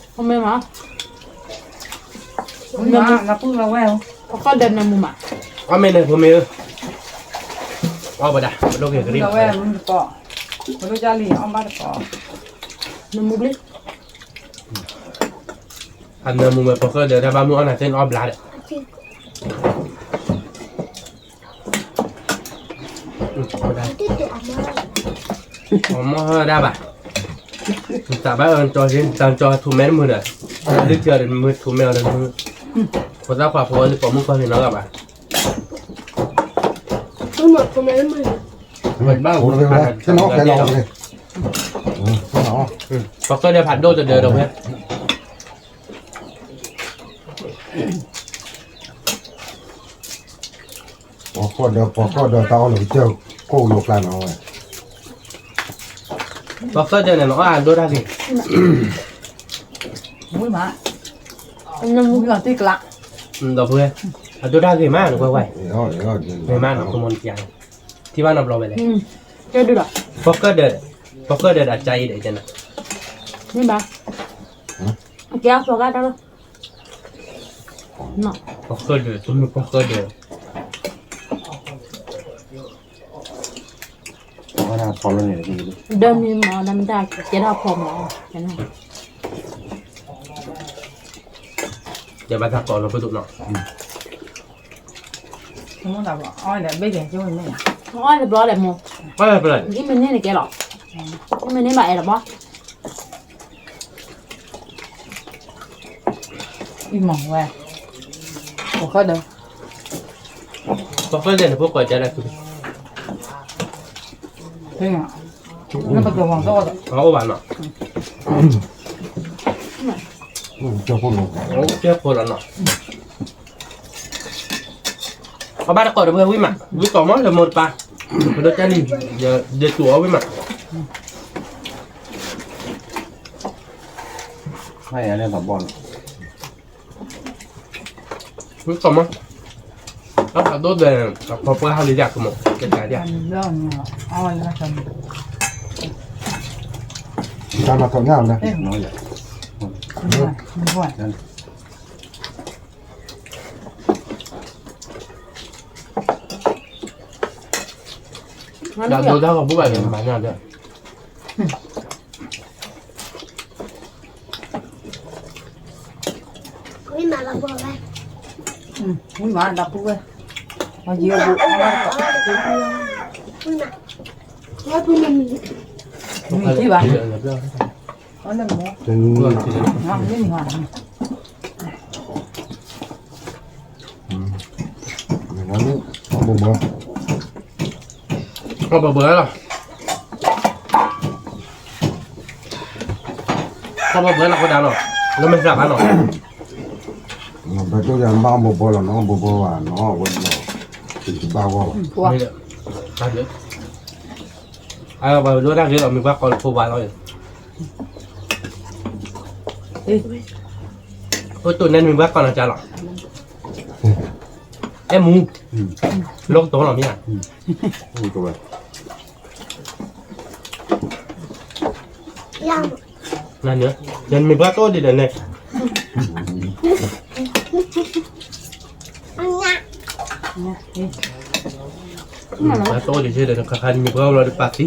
်, မ့ၢ်မး, မ့ၢ်မး, ပကီၢ်ဒီးနမူမး, အီၣ်မ့ၢ်န့ၣ် ဖိမ့ၢ်ဧၢ, အီၣ်ပဒၣ် ပဒိၣ်က့ၤကရံၣ်, ပဒိၣ်ကၢ်လံၤအီၣ်ဘၣ်တကိး, နမူဘျ့ အနၢမူဝဲ ပီၤဃၢၣ်ဒၢး တၢ်ဘၣ်မုၢ်အီၣ်နၤသ့ၣ်န့ၣ်အီၣ်ဘျါဒီး, အီၣ်မ့ၢ်ဟၢဒၣ်ဘၣ်, တၢ်ဘၣ်အၢကၠီ, တၢ်ကၠီထူၣ်မဲတမုာ်ဒီး, တၢ်ဒုးကၢဒီးမုာ်ထူၣ်မဲအီၤဒီး, ဖိသၣ်ခွါဖိအီၤလၢပိာ်မုၣ်ကီၢ်န့ၣ်နီတဂၤဘၣ်, ပီၤဃၢၣ်ဒၢးဖးဒိၣ်တဒၢဒီးဝဲ ပီၤဃၢၣ်ဒၢး ပီၤဃၢၣ်ဒၢး တၢ်အီၣ်လၢကစၢၢ်ကိၣ်လိာ်ကျါနီၤဝဲ, ပီၤဃၢၣ်ဒၢးန့ၣ် နအီၣ်အဒိၣ်တၢ်ဂ့ၤ, ဝံၣ်မး, ဝံၣ်အီၤတ့ၢ်ကျါ, ဒီပုၢ်ဝဲၢ်, အဒိၣ်တၢ်ဂ့ၤမး နကွၢ်ကွၢ်, ဂ့ၤမးနီၤ ကမီၤနပျါ, ထံၣ်ဘၣ်နီတဘျီဝဲလဲၣ်, ပီၤဃၢၣ်ဒၢး, ပီၤဃၢၣ်ဒၢးဒီးအကါအံၤဒီးကဲနၤ, မ့ၢ်ဘၣ်, အကဲအဖျိးဂၤတၢ်လီၤ ပီၤဃၢၣ်ဒၢး, ပီၤဃၢၣ်ဒၢး, ဒၢမံၤမး ဒၢမံၤတၢ်ကဲထီၣ်ဖီမး, ကဲဘၣ်တၢ်ကီလီၤပဒိၣ်နီၤ, အီၣ်တဘျီလဲၣ်မိၢ်, အီၣ်တဘျီလဲၣ်, အံၤမ့ၢ်န့ၢ်နကဲလီၤ, အံၤမ့ၢ်န့ၢ်ဘၣ်အဲၣ်တဘျီ အံၤမ့ၢ်ဝဲ, ပီၤဃၢၣ်ဒၢး, ပီၤဃၢၣ်ဒၢးန့ၣ် ဖိကိးကဲဒၣ်သု, နပကဝီၤကီၢ်ဒီး, အအိၣ်ဘၣ်နီၤ, ကဲဖိလီၤနီၤ, အဘၣ်တကိးဒီးဝဲဝံၣ်မး, ဝံၣ်ကိးမးလၢမိၢ်တပၢ်, ပဒိၣ်ကၢ်လံၤ, ယတူၢ်အီၣ်ဝံၣ်မး ဝံၣ်ကိးမး, အဖီပှၢ်ဟးလံယၤကမီၤ, ကဲကဲဒၣ်, တၢ်မၤထီၣ်ညၣ်လီၤ, တၢ်ဒိတၢ်ဂီၤဘူၣ်ဘၣ်န့ၣ် မၤညၣ်ဒီး, ဝံၣ်မးဒီပုၢ်ဝဲၢ်, ဝံၣ်မးဒီပုၢ်ဝဲၢ်, မ့ၢ်ဘၣ်, ဘၣ်ဘၣ်လီၤ, ဘၣ်ဘၣ်လီၤ ဖိဒါလီၤ, လၢမ့ၢ်သးဘၣ်လီၤ, ဘၣ်ဘၣ်လီၤ နဘၣ်ဒိယၤဘၣ်ဘိဘိလီၤနီၤ, ဘိဘိဘၣ်ဂီၢ်လီၤ, အဝဲဒိတၢ်ဂ့ၤလီၤ မ့ၢ်ဘၣ်ကီလၢဖိဝါလီၤ, အိၣ်တိၢ်နဲနမ့ၢ်ဘၣ်ကီနၤကၢ်လီၤ, အဲၣ်မူ, လီၢ်ကတိၤလီၤမ့ၢ်ဧါ, နန့ၣ်, ယနမ့ၢ်ဘၣ်တိၢ်ဒ်လဲၣ်န့ၣ်, ဘၣ်တိၢ်ဒ်လဲၣ်န့ၣ် ခါခါနမ့ၢ်ဘၣ်လီၤဒီးပာ်သံ,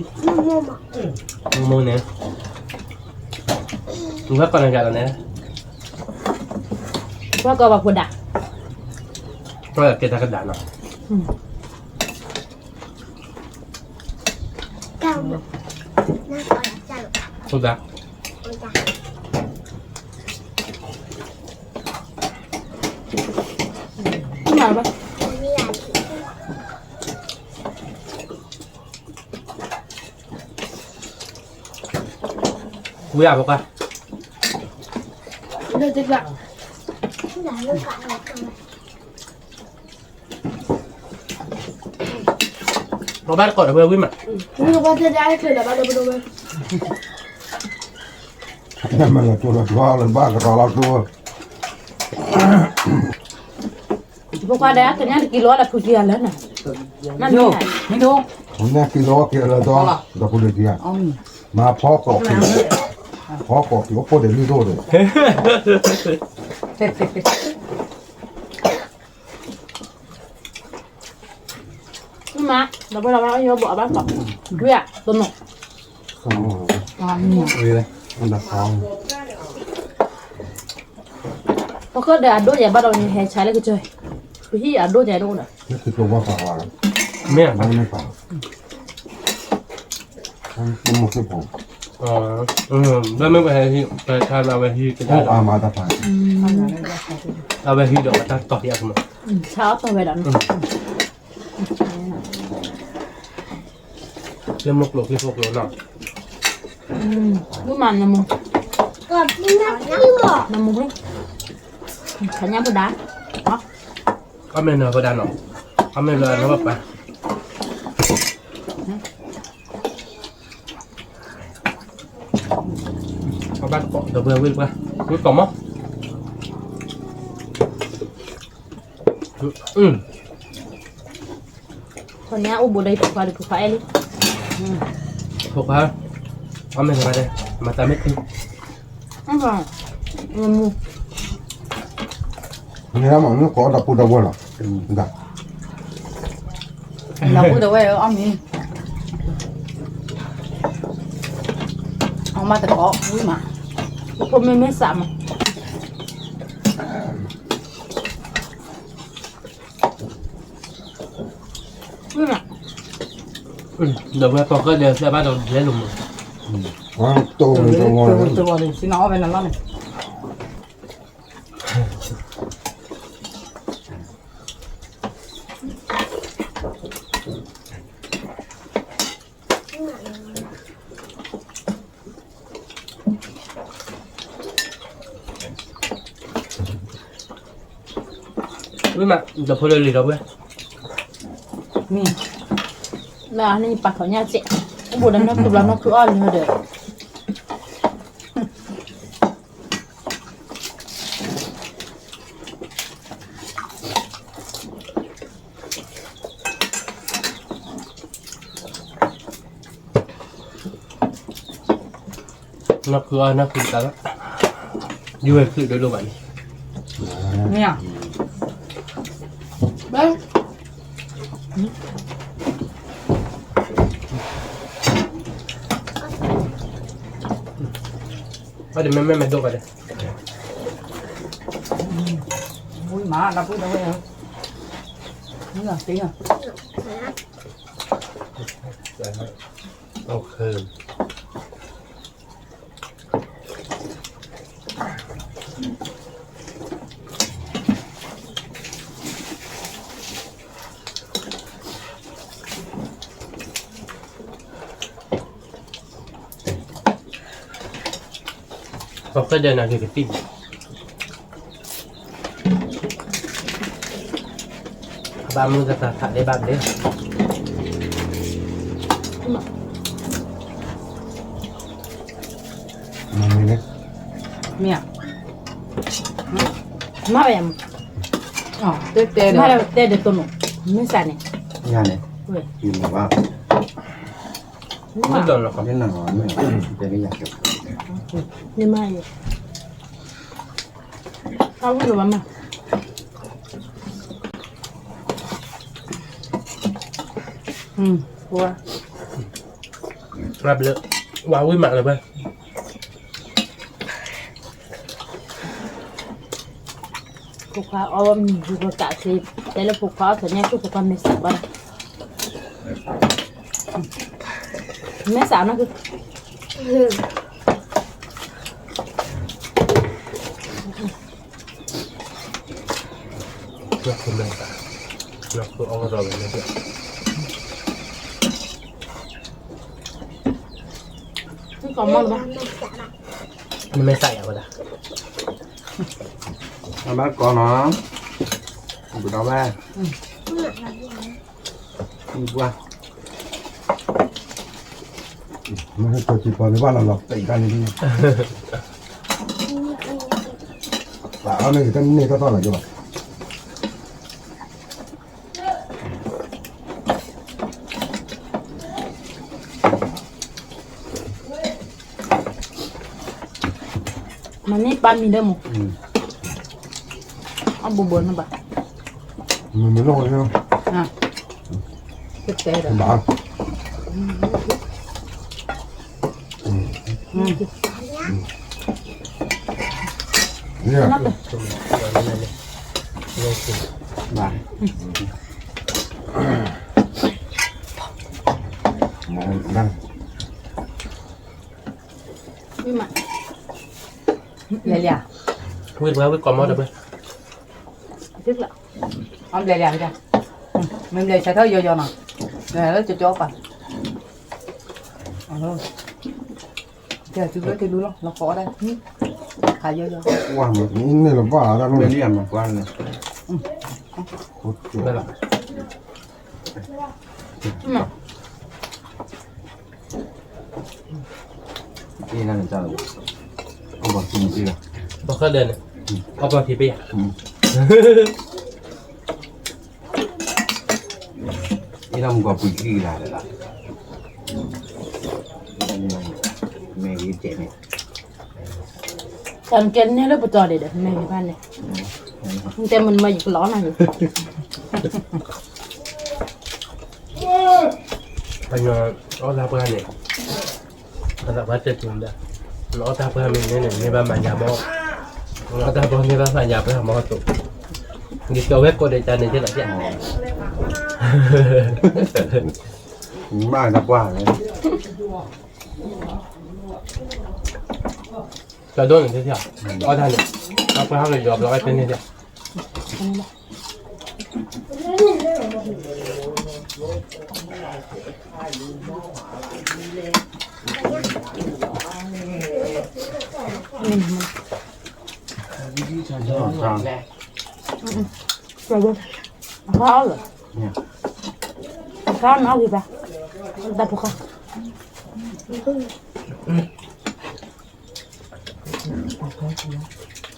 မိၢ်မိၢ်န့ၣ်, နဘၣ်ကီနၤကၢ်လီၤန့ၣ်, ဘၣ်ကီဘၣ်ဖိဒါ, ကီကဲတၢ်ကဒါနီၤ ဖိဒါ, မၤဘၣ်, ဝံၤအဖိခွါ, လၢတၢ် ပဘၣ်တကိးဒီးဝဲဝံၤမး, မ့ၢ်လၢပှၤတဲဒၣ်လၢချ့လၢဘၣ်ဒီးပဒိဝဲ, ဖိခွါဒီး ကညးတကံလိလၢဖုကံဂၤလၢနၤ, မ့ၢ်ဒိ, ကညးကံလိက့ၤလၢဒီး ဒီးဖိဒိကံဂၤ, မၤဖီကိးက့ၤ, ဖီကိးက့ၤအိၣ်ဖှိၣ်ဒီးလုၢ်ဒိၣ်ဒီး မ့ၢ်မး ဒီပုၢ်ဒီဝဲၢ်အံၤ ဘိးအဘၣ်ကီး, ဒွဲၣ်ဧါ, တနီၤ, ပဃၢၤဒီးအဒိၣ်ညါဘၣ်ဒီးန့ၣ် ဟဲဆါလၢကစၢၢ်, ပဟံၣ်အဒိၣ်ညါတအိၣ်ဒီး, မ့ၢ်, ဘၣ်မ့ၢ်ပဟဲဟံၣ်, အဝဲဟံၣ်ဒီးအတၢ်တီၢ်ယၤကမး, ဆါအီၣ်တီၢ်ဝဲဒၣ်နီၤ, ကျိမုၣ်ကျိချံဖိကျိနီၤ, နမူ, နမူ, ခညၣ်ဖိဒါ, အီၣ်မ့ၢ်နၤဖိဒါနီၤ, အီၣ်မ့ၢ်လၢအနီၢ်ပၢ် ပဘၣ်တကိးဒီးဝဲဝံၤပှၤ, ဝံၤကိးမး, ခီန့ၣ်အိၣ်ဘူးဒီးဖိခွါဒီးဖိခွါအဲၣ်လံ, ဖိခွါ, အီၣ်မ့ၢ်နၤဖိဒါ, မၤတၢ်မ့ၢ်သံ, မ့ၢ်မူ, မ့ၢ်မူကိးဒီပုၢ်ဒီဝဲၢ်လီၤ, ဒီပုၢ်ဒီဝဲၢ်အီၣ်မ့ၢ်, အီၣ်မးတကိးဝံၤမး, ဖိမ့ၢ်မ့ၢ်စးမး ဒီးဝဲပီၢ်ကၢၢ်ဒီး သၢဘၣ်ဒီးလဲလိာ်မး, တဂီၤန့ၣ် စံးနအီၣ်ဝဲနလီၢ်န့ၣ်, ဝံၤမး ဒီဖိလၢလံၤဒီးဝဲ, မ့ၢ်, လၢန့ၣ်ပာ်ထီၣ်ညၣ်စဲး, အိၣ်ဘူးဒီးနီၢ်ခုဘျီနီၢ်ခုအီၣ်လၢဒီး နီၢ်ခုအီၣ်နီၢ်ခုတၢ်လီၤ, ယဝဲခုဒိၣ်ဒိၣ်ဘၣ်န့ၣ်, မ့ၢ်ဧါ, ဘၣ်ဒီးမ့မ့ၢ်မ့ၢ်ဒိၣ်ဘၣ်ဒီး, ဝံၤမး ဒီပုၢ်ဒီဝဲၢ်ဧၢ, နၢ်သ့ၣ်ညါ, โอเค ပကဒဲနၤကကသံၣ်, ဘၣ်မုၢ်ကသးထးဒဲးဘၣ်ကဒဲး, မ့ၢ်, မ့ၢ်, မ့ၢ်, တဲဒ်သိးနိ, မ့ၢ်စးန့ၣ်, ယၤန့ၣ်, ယမၤဘၣ်, မ့ၢ်လီၤလီၤ, မ့ၢ်လီၤ, တဲလၢယၤက့ၤ, နမၤယၤ, အဝဲလီၤဘၣ်မး, ဝါဘျၢ, ဝါဝံၣ်မးလၢၤဘၣ် ဖိခွါအီၣ်မ့ၤ ယူၤကကးဆ့, တဲလၢဖိခွါအီၣ်သညါ ဆိၣ်ဖိခွါမ့ၢ်စးဘၣ်, မ့ၢ်စးနီၢ်က, နမ့ၢ်စးယၤဝဲဒၣ်, အဘၣ်ကီနီၤ, ဘူးဒီးဝဲ, အံၤပှၢ်, မ့ၢ်ဟဲကီၤစံးပီၤန့ၣ်ဘၣ်လီၤလီၤ ပံးတၢ်န့ၣ်, ပှၤအီၣ်မ့ၢ်ဂ့ၤ တၢ်န့ၢ်တၢ်သီၣ်လီၤက့ၤဘၣ် မၤန့ၢ်ပၢ်မံၤဒၣ်မး, အဘူးဘူးန့ၣ်ဘၣ်, မ့ၢ်မ့ၢ်လီၤ, တဲဘၣ်, လဲၤလံ, ဝံၣ်ပှၤဝံၣ်ကီၢ်မီဒီးပှၤ, အဘျဲၣ်လံ, မ့ၢ်ဘျဲၣ်ဆဲးထီၣ်ယီၤယီၤနီၤ, လၢကၠီကၠီပၤ, ကဲ သုလၢတလူလီၤ လီၤဃီဒၣ်, ခးယီၤယီၤ, ဝါမ့ၢ်န့ၣ်လီၤဘၣ်ဒၣ်လီၤ, မ့ၢ်လံယၤမၤကွၢ်န့ၣ်, ပီၢ်ဃဲဒဲးန့ၣ်, အီၣ်ပီၢ်ခံပယၤ, အံၤလၢမုၢ်ကီၢ်ပှံၤခံကလးလၢာ်လီၤ, မ့ၢ်ဂ့ၤကဲးန့ၣ်, တၢ်နကဲန့ၢ်လၢပတီၢ်ဒံးဒီး မ့ၢ်ဂ့ၤဘၣ်န့ၣ်, နတဲမုၢ်နမၢယကလီၤနၤယၤ, ပှၤညီအီၣ်တၢ်ပှၢ်န့ၣ်, အသးပှၢ်တဲတုၤဒီး, နအီၣ်တၢ်ပှၢ်မ့ၢ်န့ၣ်န့ၣ် မ့ၢ်ဘၣ်မၤညါဘီ, နအီၣ်တၢ်ပှၢ်မ့ၢ်ဘၣ်မၤညါပှၢ်မီၢ်သိး, ဒ်သိးဝဲကိးဒီးတၢ်န့ၣ်သ့လီၤ, မ့ၢ်တၢ်ပှၢ်န့ၣ်, တၢ်ဒိၣ်န့ၣ်သ့, အီၣ်တၢ်န့ၣ်, တၢ်ပှၢ်ဟီၣ်ကယီၤဘျီဝဲသ့န့ၣ်သ့ အခါအီၣ်လၢ, အခါအီၣ်လၢ, အခါအီၣ်လၢ, တၢ်ဖိခါ,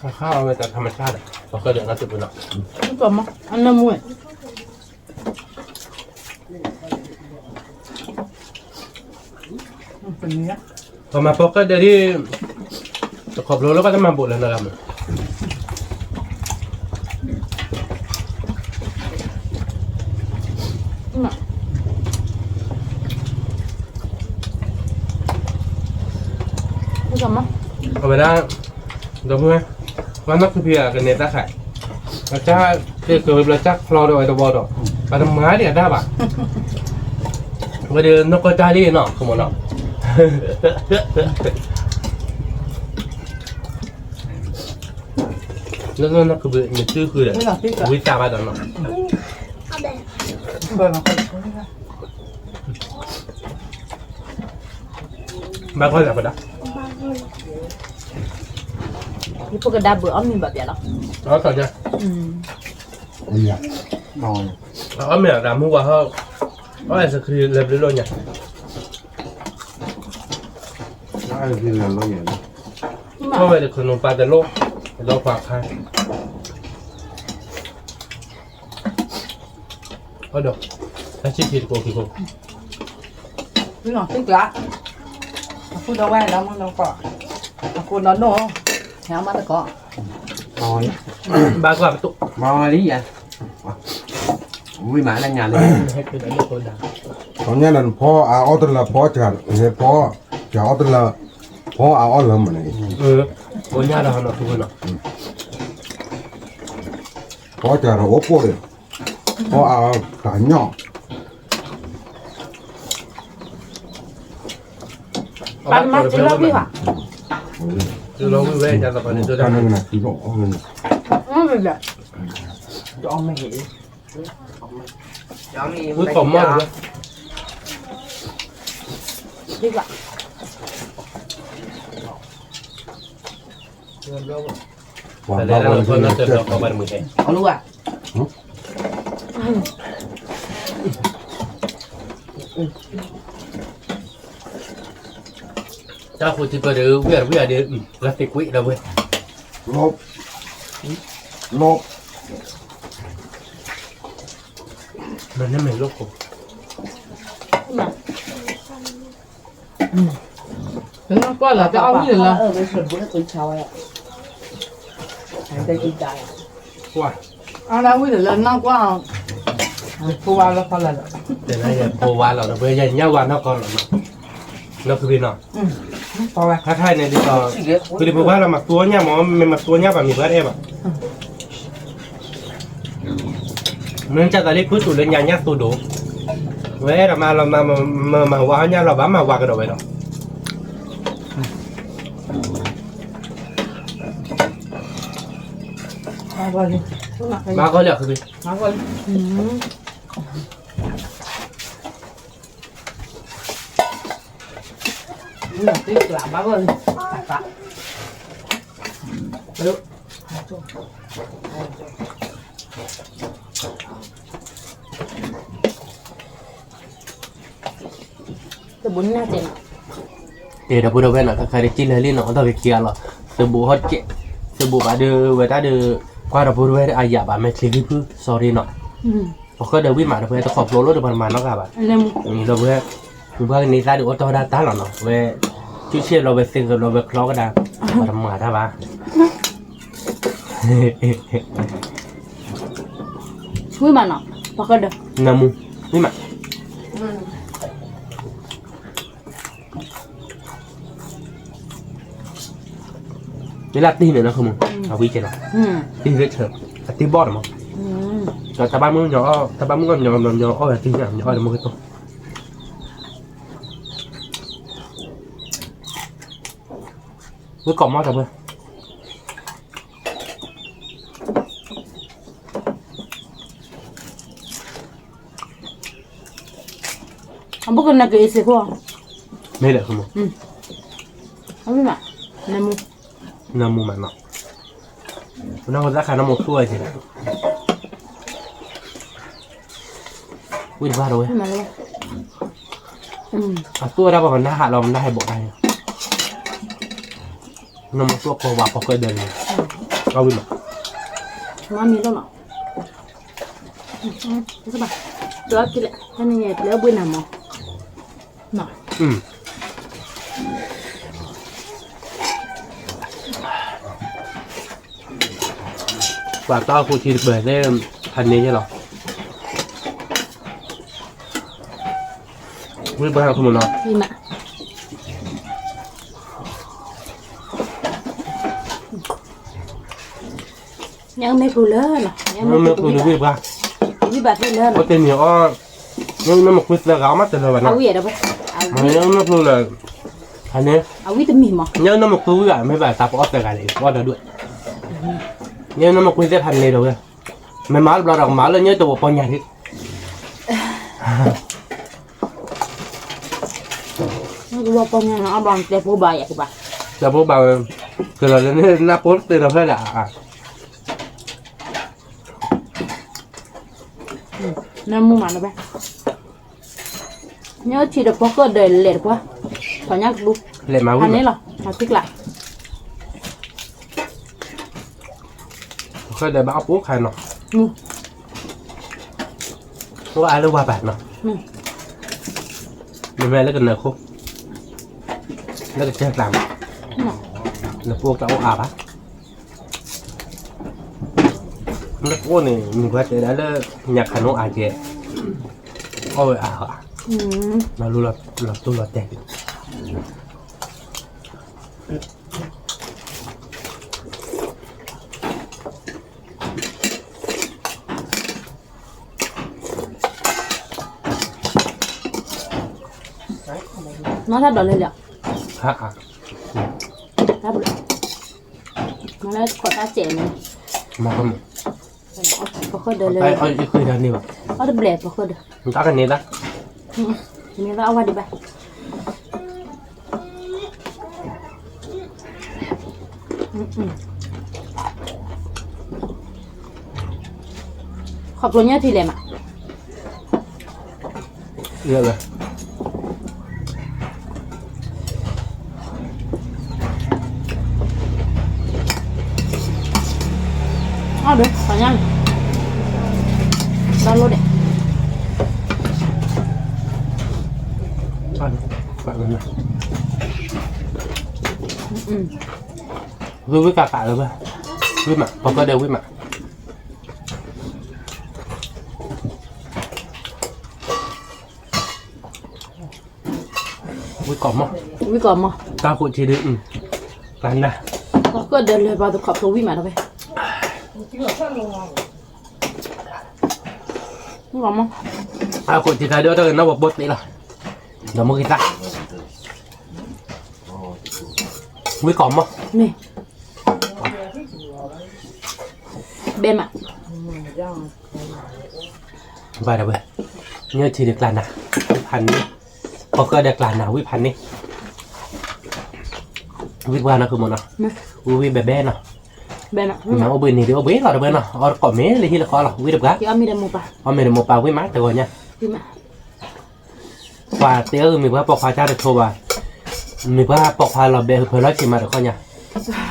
အခါအီၣ်ဝဲတၢ်ထးမဆါဒီး ပှၤကဒဲးကီၢ်တပူၤနီၤ, အနၢမူဝဲ ပမၤဖီကဒဲးဒ်, တခီဖျိလၢကတၢ်မၤဘိးလၢနဂၤမး, အဝဲဒၣ်, ဒီပုၢ်ဝဲၢ်, ပှၤနီၢ်ခူဖံးအကနဲတၢ်ခး, အတၢ်တ့ၢ်ကဝဲဘျီတၢ်ဖျီဒီးဝဲတဝီဒီး ပှၤတမၤဒံးအတၢ်ဘၣ်, ဝဲဒီးနီၢ်ကီၢ်တၢ်လံနီၤ ခမနီၤ, လၢနီၢ်ကဘုးနတုဃုာ်ဒီး ဝံသးဘၣ်ဒီးနီၤ, ဘၣ်ကီၢ်လၢပဒၣ်, ယဖိကဒါဘုးအီၣ်မ့ၤဘၣ်ပျဲလီၤ, အီၣ်မ့ၤအတၢ်မူဝါဟီ, အီၣ်အဲၣ်စခရံးလဲၤဘျုးလိာ်ညါ, အီၣ်ဝဲတခနူပာ်တလိၣ်, ဒီးပှၤခါ အဒီး တၢ်ဆံၣ်ထံတကိးခံခိၣ်, သ့ၣ်ကျါ, အဃိဒီးဝဲဒီးမုၢ်နီၢ်ကီၢ်, အဃိဒီးဒိၣ်, ဟဲမးတကိး, ဘၣ်ကွၢ်ပတိၢ်, မၤဝဲလံယၤ, ဝံၤမးလၢညါလံ, ဟဲက့ၤဒီးလၢကီၢ်ဒၣ်, ခီညါဒီးနဖီအါအီၣ်တလၢဖီစှၤ, ဟဲဖီစှၤအီၣ်တလၢ, ဖီအါအီၣ်လၢမနုၤ, ခီညါဒီးနီၤထူဝဲနီၤ, ဖီစှၤဒီးအိၣ်ပိၢ်ဒီး, ဖီအါတၢ်ညီ, ပှၤတမၤစ့လီၤဝံၤဘၣ်, စ့လီၤဝံၤဝဲ, တၢ်နကနၣ်စ့လီၤ, အီၣ်မ့ၤ, ဝံၤကီၢ်မီၢ်, ပှၤဘၣ်ဝဲလၢကီၢ်မီၢ်, တၢ်ဃိထံပၢၢ်ဒီး ဝံၣ်အဝံၣ်အဒဲး, လၢသ့ကွံာ်ဒီးဝဲ, လီၤ, လီၤ, မ့ၢ်န့ၣ်မ့ၢ်လီၢ်ခိၣ်, ကွၢ်လီၤတၢ်အီၣ်ဝံၣ်လၢ, အဝံၣ်လၢနီၢ်ကွၢ်, ဖိဝါလီၤဖီလာ်ဒီး, ဖိဝါလီၤဒီး ပှၤညၣ်ဝါနီၢ်ကီၢ်လီၤနီၤ, နီၢ်ခုဘ့ၣ်နီၤ, ခါခါန့ၣ်ဒ်သိး, ဖုလံၤဖိခွါလီၤမၤသူအီၣ်ညၣ်မး, မ့ၢ်မၤသူအီၣ်ညၣ်ဘၣ်မ့ၢ်ပှၤတအဲၣ်ဘၣ် မ့ၢ်တၢ်သးလၢဖုတူၢ်လၢညါညၣ်သိဒိၣ်, ဝဲအဲၣ်ဒိးမၤလီၤမၤ, မၤဝါအီၣ်ညၣ်လီၤဘၣ်မၤဝါကဒီးဝဲဒီး, မၤကီၢ်လံ, မၤကီၢ်လံ, တဘိနၢ်ကဲးနီၤ, တဲဒီပုၢ်ဒီဝဲၢ်နီၤ, တၢ်ခါဒ်ကံၣ်လၢလံနီၤ, အီၣ်တၢ်က့ၤခံဂၤလီၤ, သုးဘူးဟီၣ်ကဲး, သုးဘူးဘၣ်ဒီးဝဲတၢ်ဒီး, ကွၢ်ဒီပုၢ်ဒီဝဲၢ်အယၤဘၣ် မဲာ်ချံဂံၢ်ဖု sorry နီၤ, ပဃၢၤဒီးဝံၣ်မးဒီး ပှၤတခီဖျိလီၤဒီး ပှၤတမၤနီတဂၤဘၣ်, ဒီးပှၤ မ့ၢ်ဘၣ်ကန့ၢ်သးဒီးအိၣ်တီၢ်ဒၣ်တၢ်လီၤနီၤ, ဝဲ ဆူၣ်ဆဲးလီၤဝဲသ့ကလီၤဝဲချီကဒါ, ပှၤတမၤတၢ်ဘၣ်, ဝံၣ်မးနီၤ, ပှၤဃၢၤဒီး, နမူ, ဝံၣ်မး မ့ၢ်လၢတံၢ်န့ၣ်နီၤ ခမူ, အဝံၣ်ကဲလီၤ, တံၢ်လၢဆၢ, အတံၢ်ဘီၣ်န့ၣ်မး, ဒီးတၢ်ဘၣ်မုၣ်ကညီ, တၢ်ဘၣ်မုၣ်ကညီ ညီအီၣ်ဝဲတံၢ်ညၣ် ညီအီၣ်ဒီးမုၢ်ကတိၢ်, ဝံၣ်ကီးမီၢ်တၢ်ပှဲၤ အဘိကနၣ်က့ၤအ့ၣ်စ့ၢ်ကီး, မ့ၢ်လဲၣ်, နမူ, နမူမးနီၤ, ပနၢ်ဟူသၣ်ခါနမူသူဝဲက့ၤ, ဝံၣ်တဘၣ်တဝဲ, အသူဝဲဒၣ်ပှၤ ပနၢ်ဟးလီၤ ပနၢ်ဟဲဘိးတၢ်န့ၣ်, နမူသူဝဲကိးဝါကိးကဲဒၢးန့ၣ်, အဝံၣ်မး, မၤမံၤလီၤနီၤ, တဘၣ်, တဘၣ်ကလဲၣ် တၢ်န့ၣ်ပျဲဘှ့ၣ်နၤမး, ပှၤတီၢ်ခိၣ်ထံတပၢၢ်သ့ၣ် ဖးန့ၢ်ယဲၢ်လီၤ, ဝံၣ်ပှၤဟးခိၣ်မးနီၤ, ညၣ်မ့ၢ်ပူၤလၢနီၤ, ညၣ်မ့ၢ်ပူၤလၢဝံၣ်ပှၤ, အိၣ်တ့ၢ်န့ၣ်အီၣ်, ညၣ်အုၣ်နီၢ်မုၢ်ကွံသၢဂၤအီၣ်မးတလၢၤဘၣ်နီၤ, ညၣ်အုၣ်နီၢ်မုၢ်ကွံလၢ, န့ၣ်, ညၣ်အုၣ်နီၢ်မုၢ်ကွံဝံၤဘၣ် မ့ၢ်ဘၣ်တၢ်ပအီၣ်သၢဂၤန့ၣ် ပအီၣ်ဒီးဒိၣ်, ညၣ်အုၣ်နီၢ်မုၢ်ကွံသ့ၣ်ဖးန့ၣ်ဒီးဝဲ, မ့ၢ်မၤတဘျီဒီးကမၤလၢညၣ်တဝီပီညါဒၣ် တဝီပီညါန့ၣ် အဘၣ်တဲဖိဘၣ်ယဲၢ်ကဘၣ်, တဲဖိဘၣ်ဝဲ, ကလီၤလၢန့ၣ်နၢ်ဖိတ့ၢ်ဒီးဖဲဒၣ်, နၢမူမးလၢၤဘၣ်, ညၣ်ထံဒီးပီၢ်ဃၢၣ်ဒီးလဲၤတပှၢ်, ထီၣ်ညၣ်ကလူ, လဲၤမၤဝံၤန့ၣ်လီၤ, ထံကျး ပီၢ်ဃၢၣ်ဒီးဘၣ်အီၣ်ပူၤခါနီၤ, အိၣ်အါလၢဝါပၤနီၤ, မ့မ့ၢ်လၢကနၢၤခိ, လၢကစၢၢ်ကျါမး, လၢပအိၣ်ကျါအိၣ်အါဘၣ်, လၢပအိၣ်န့ၣ် မုၢ်ပှၤတဲဒၣ်လၢ ညၣ်ခးနိအါကဲ, အီၣ်ဝဲအါ, လီၤတိၢ်လီၤတဲာ် နီၢ်တၢ်ဒိးလဲၣ်လီၤ, တၢ်ဘျုး, မၤလၢခိးတၢ်စဲးန့ၣ်, ပီၢ်ဃၢၣ်ဒီးလၢ, အီၣ်တဘျဲၣ်ပီၢ်ဃၢၣ်ဒီး, န့ၣ်ဘၣ်အဝဲဒံးဘၣ် ခီဖျိညၣ်ထံလဲၣ်မး, အီၣ်ဒီး ပှၤညါန့ၣ်, ဒီလိၣ်ဒဲး, ဝံၣ်ဝံၣ်ကးကးလၢၤဘၣ်, ဝံၣ်မး ပီၢ်ဃၢၣ်ဒီးဝံၣ်မး ဝံၣ်ကီးမီၢ်, ဝံၣ်ကီးမီၢ်, တၢ်ဃိးထံဒုး, ကျါနၤ, ပီၢ်ဃၢၣ်ဒီးလၢၤဘၣ်သခီဖျိဝံၣ်မးတဝဲ, ဝံၣ်ကီးမီၢ်, တၢ်ဃိးထံခါဒုးအီၣ်တၢ်ဂ့ၤနီၢ်ဝဲဘိသ့လီၤ, ဒီးမုၢ်ဂ့ၤသၣ်, ဝံၣ်ကီးမီၢ်, မ့ၢ် ဘဲမး, ဘၣ်ဒၣ်ဝဲ, ညၣ်ထံဒီးကျါနၤ, ဝံၣ်ဖးန့ၣ်, ပီၢ်ဃၢၣ်ဒီးကျါနၤ ဝံၣ်ဖးန့ၣ်, ဝံၣ်တပှၢ်နီၤ ဃုမီၤနီၤ, ဝံၣ်ဝံၣ်ဘဲဘဲနီၤ, အိၣ်ဘှံးန့ၣ်ဒုးအိၣ်ဘှံးလီၤတဝဲနီၤ အီၣ်တကိးမ့ၢ်လၢဟံၣ်လၢဃီလီၤ ဝံၣ်တပှၢ်, အီၣ်မ့ၢ်တမိၢ်ပၢ်ဝံၣ်မးတဂီၤညါ ပှၤတဲအၢ မ့ၢ်ပှၤပိာ်ခွါတၢ်တထိဘၣ်, မ့ၢ်ပှၤပိာ်ခွါလီၤဘဲ ဖၢလီၤဆံးမးတခီညါ, ဝံ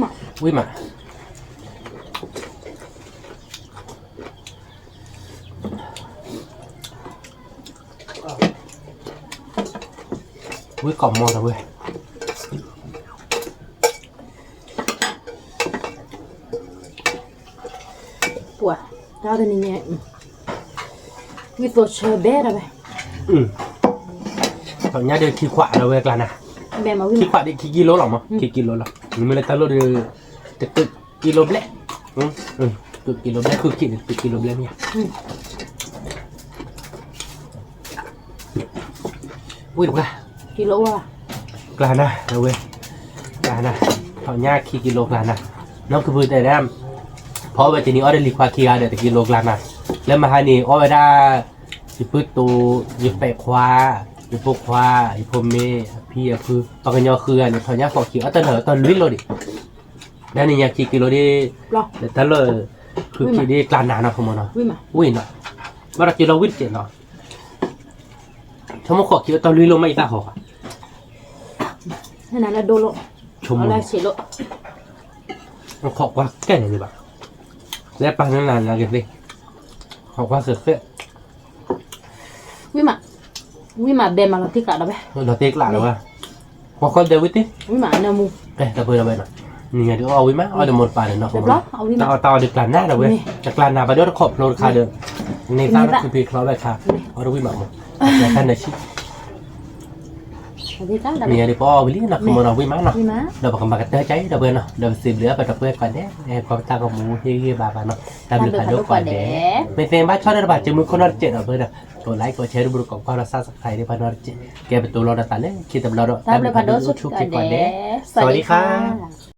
ၣ်မး, ဝံၣ်ကီးမီၢ်တဝဲ ပှၤ, တၢ်တနံၤညါ, ဝံၣ်သိးဆၢဘဲဒၣ်ဝဲ, ညါဒီးခံခွးလၢဝဲကျါနၤ, ခံခွးဒ်ခံကံလိလီၤမး ခံကံလိလီၤ, နမ့ၢ်လၢတၢ်လိၣ်ဒီး, တကံလိဘျဲၣ်, တကံလိဘျဲၣ် ဃုခံဒီးတကံလိဘျဲၣ်မ့ၢ်ဧါ ဝံၣ်တပှၢ်, ကျါနၤ အဝဲ, ကျါနၤ, ထီၣ်ညါခံကံလိကျါနၤ, နီၢ်ကပုၢ်တဲဒၣ်, ဖီအီၣ်ဝဲတနံၤအီၣ်ဒီးလံၤခွါခံဂၤဒီးတကံလိကျါနၤ, လၢမဟါန့ၣ်အီၣ်ဝဲဒၣ်, ယပုၢ်တိ, ယပဲာ်ခွါ, ယဖိခွါ, ယဖိမ့ၢ်, အဖံအဖု, ပှၤကညီဃုဂၤန့ၣ် ထီၣ်ညါဃိးခံအီၣ်တၢ်လၢာ်အီၣ်တၢ်လွံၢ်လိဒံး, ဒ်န့ၣ်ညါခံကံလိဒ်, တၢ်လၢာ်, ဃုခံဒ်ကျါနၤနီၤ ခမနီၤ, ဝံၣ်နီၤ, ဘၣ်ဒီးက့ၤလီၤဝံၣ်တကဲးနီၤ ဆိကမိၣ်ဃိးခံအီၣ်တၢ်လွံၢ်လိမးအံၤတၢ်ဃီ, နလၢဒိၣ်လိ, ဆိကမိၣ်, ဃိးကွၢ်ကဲန့ၣ်ဒံးဘၣ်, လၢပၢ်နနၤနကသ့, ဃိးကွၢ်ဃဲးဃဲး, ဝံၣ်မး, ဝံၣ်မးဘဲမးလီၤတ့ကျးဒီးဝဲ, လီၤတ့ကျးဒီးဝဲ, ပှၤဃီဒီးဝံၣ်တ့, ဝံၣ်မးနၢမူ, ကဲတၢ်ပၢၢ်ဒီးဝဲနီၤ, နံၤညါဒ်အီၣ်ဝံၣ်မး အီၣ်ဒီးမိၢ်တပၢ်ဒီးနီၤ, တၢ်အီၣ်တၢ်အီဒ်ကျါနၤဒီးဝဲ, တကျါနၤဘၣ်ဒီးတခီဖျိတခါဒီး, န့ၢ်သၣ်တခုဖံးချီဘၣ်ခါ, အီၣ်တဝံၣ်မးမိၢ်, တၢ်နၢ်ဆံ မ့ၢ်ယၤဒ်ပအီၣ်ဝံၤလံနီၤ ကမီၤနီၤဝံၣ်မးနီၤ, ဒီးပကမၤကတၢၢ်ကါအံၤဒီပုၢ်ဝဲၢ်နီၤ, ဒီးပစံးဘျုးအပှၤတပှဲၤကိးဂၤဒဲး ဟဲခီပတာ်ကမူဟ့ၣ်ဂံၢ်ဘါဘၣ်နီၤ, တၢ်ဘျုးဖးဒိၣ်ကိးဂၤဒဲး, မ့ၢ်သ့ဘၣ်ဆီၣ်ဒီးတပၤ ကမူခိၣ်နီတစဲးဒီပုၢ်ဝဲၢ်နီၤ, ကိးlike ကိးshare ဒ်ပူၤဒီးကိးကွၢ်ဒီး subscribe ဒ်ပှၤနီတစဲး, ကဲပတိၤလီၤဒီးသးလၢခံတဘျီဒီး တၢ်ဘျုးဖးဒိၣ်ဆိၣ်ဂ့ၤကိးဂၤဒဲး, စဝၤဒံခါ.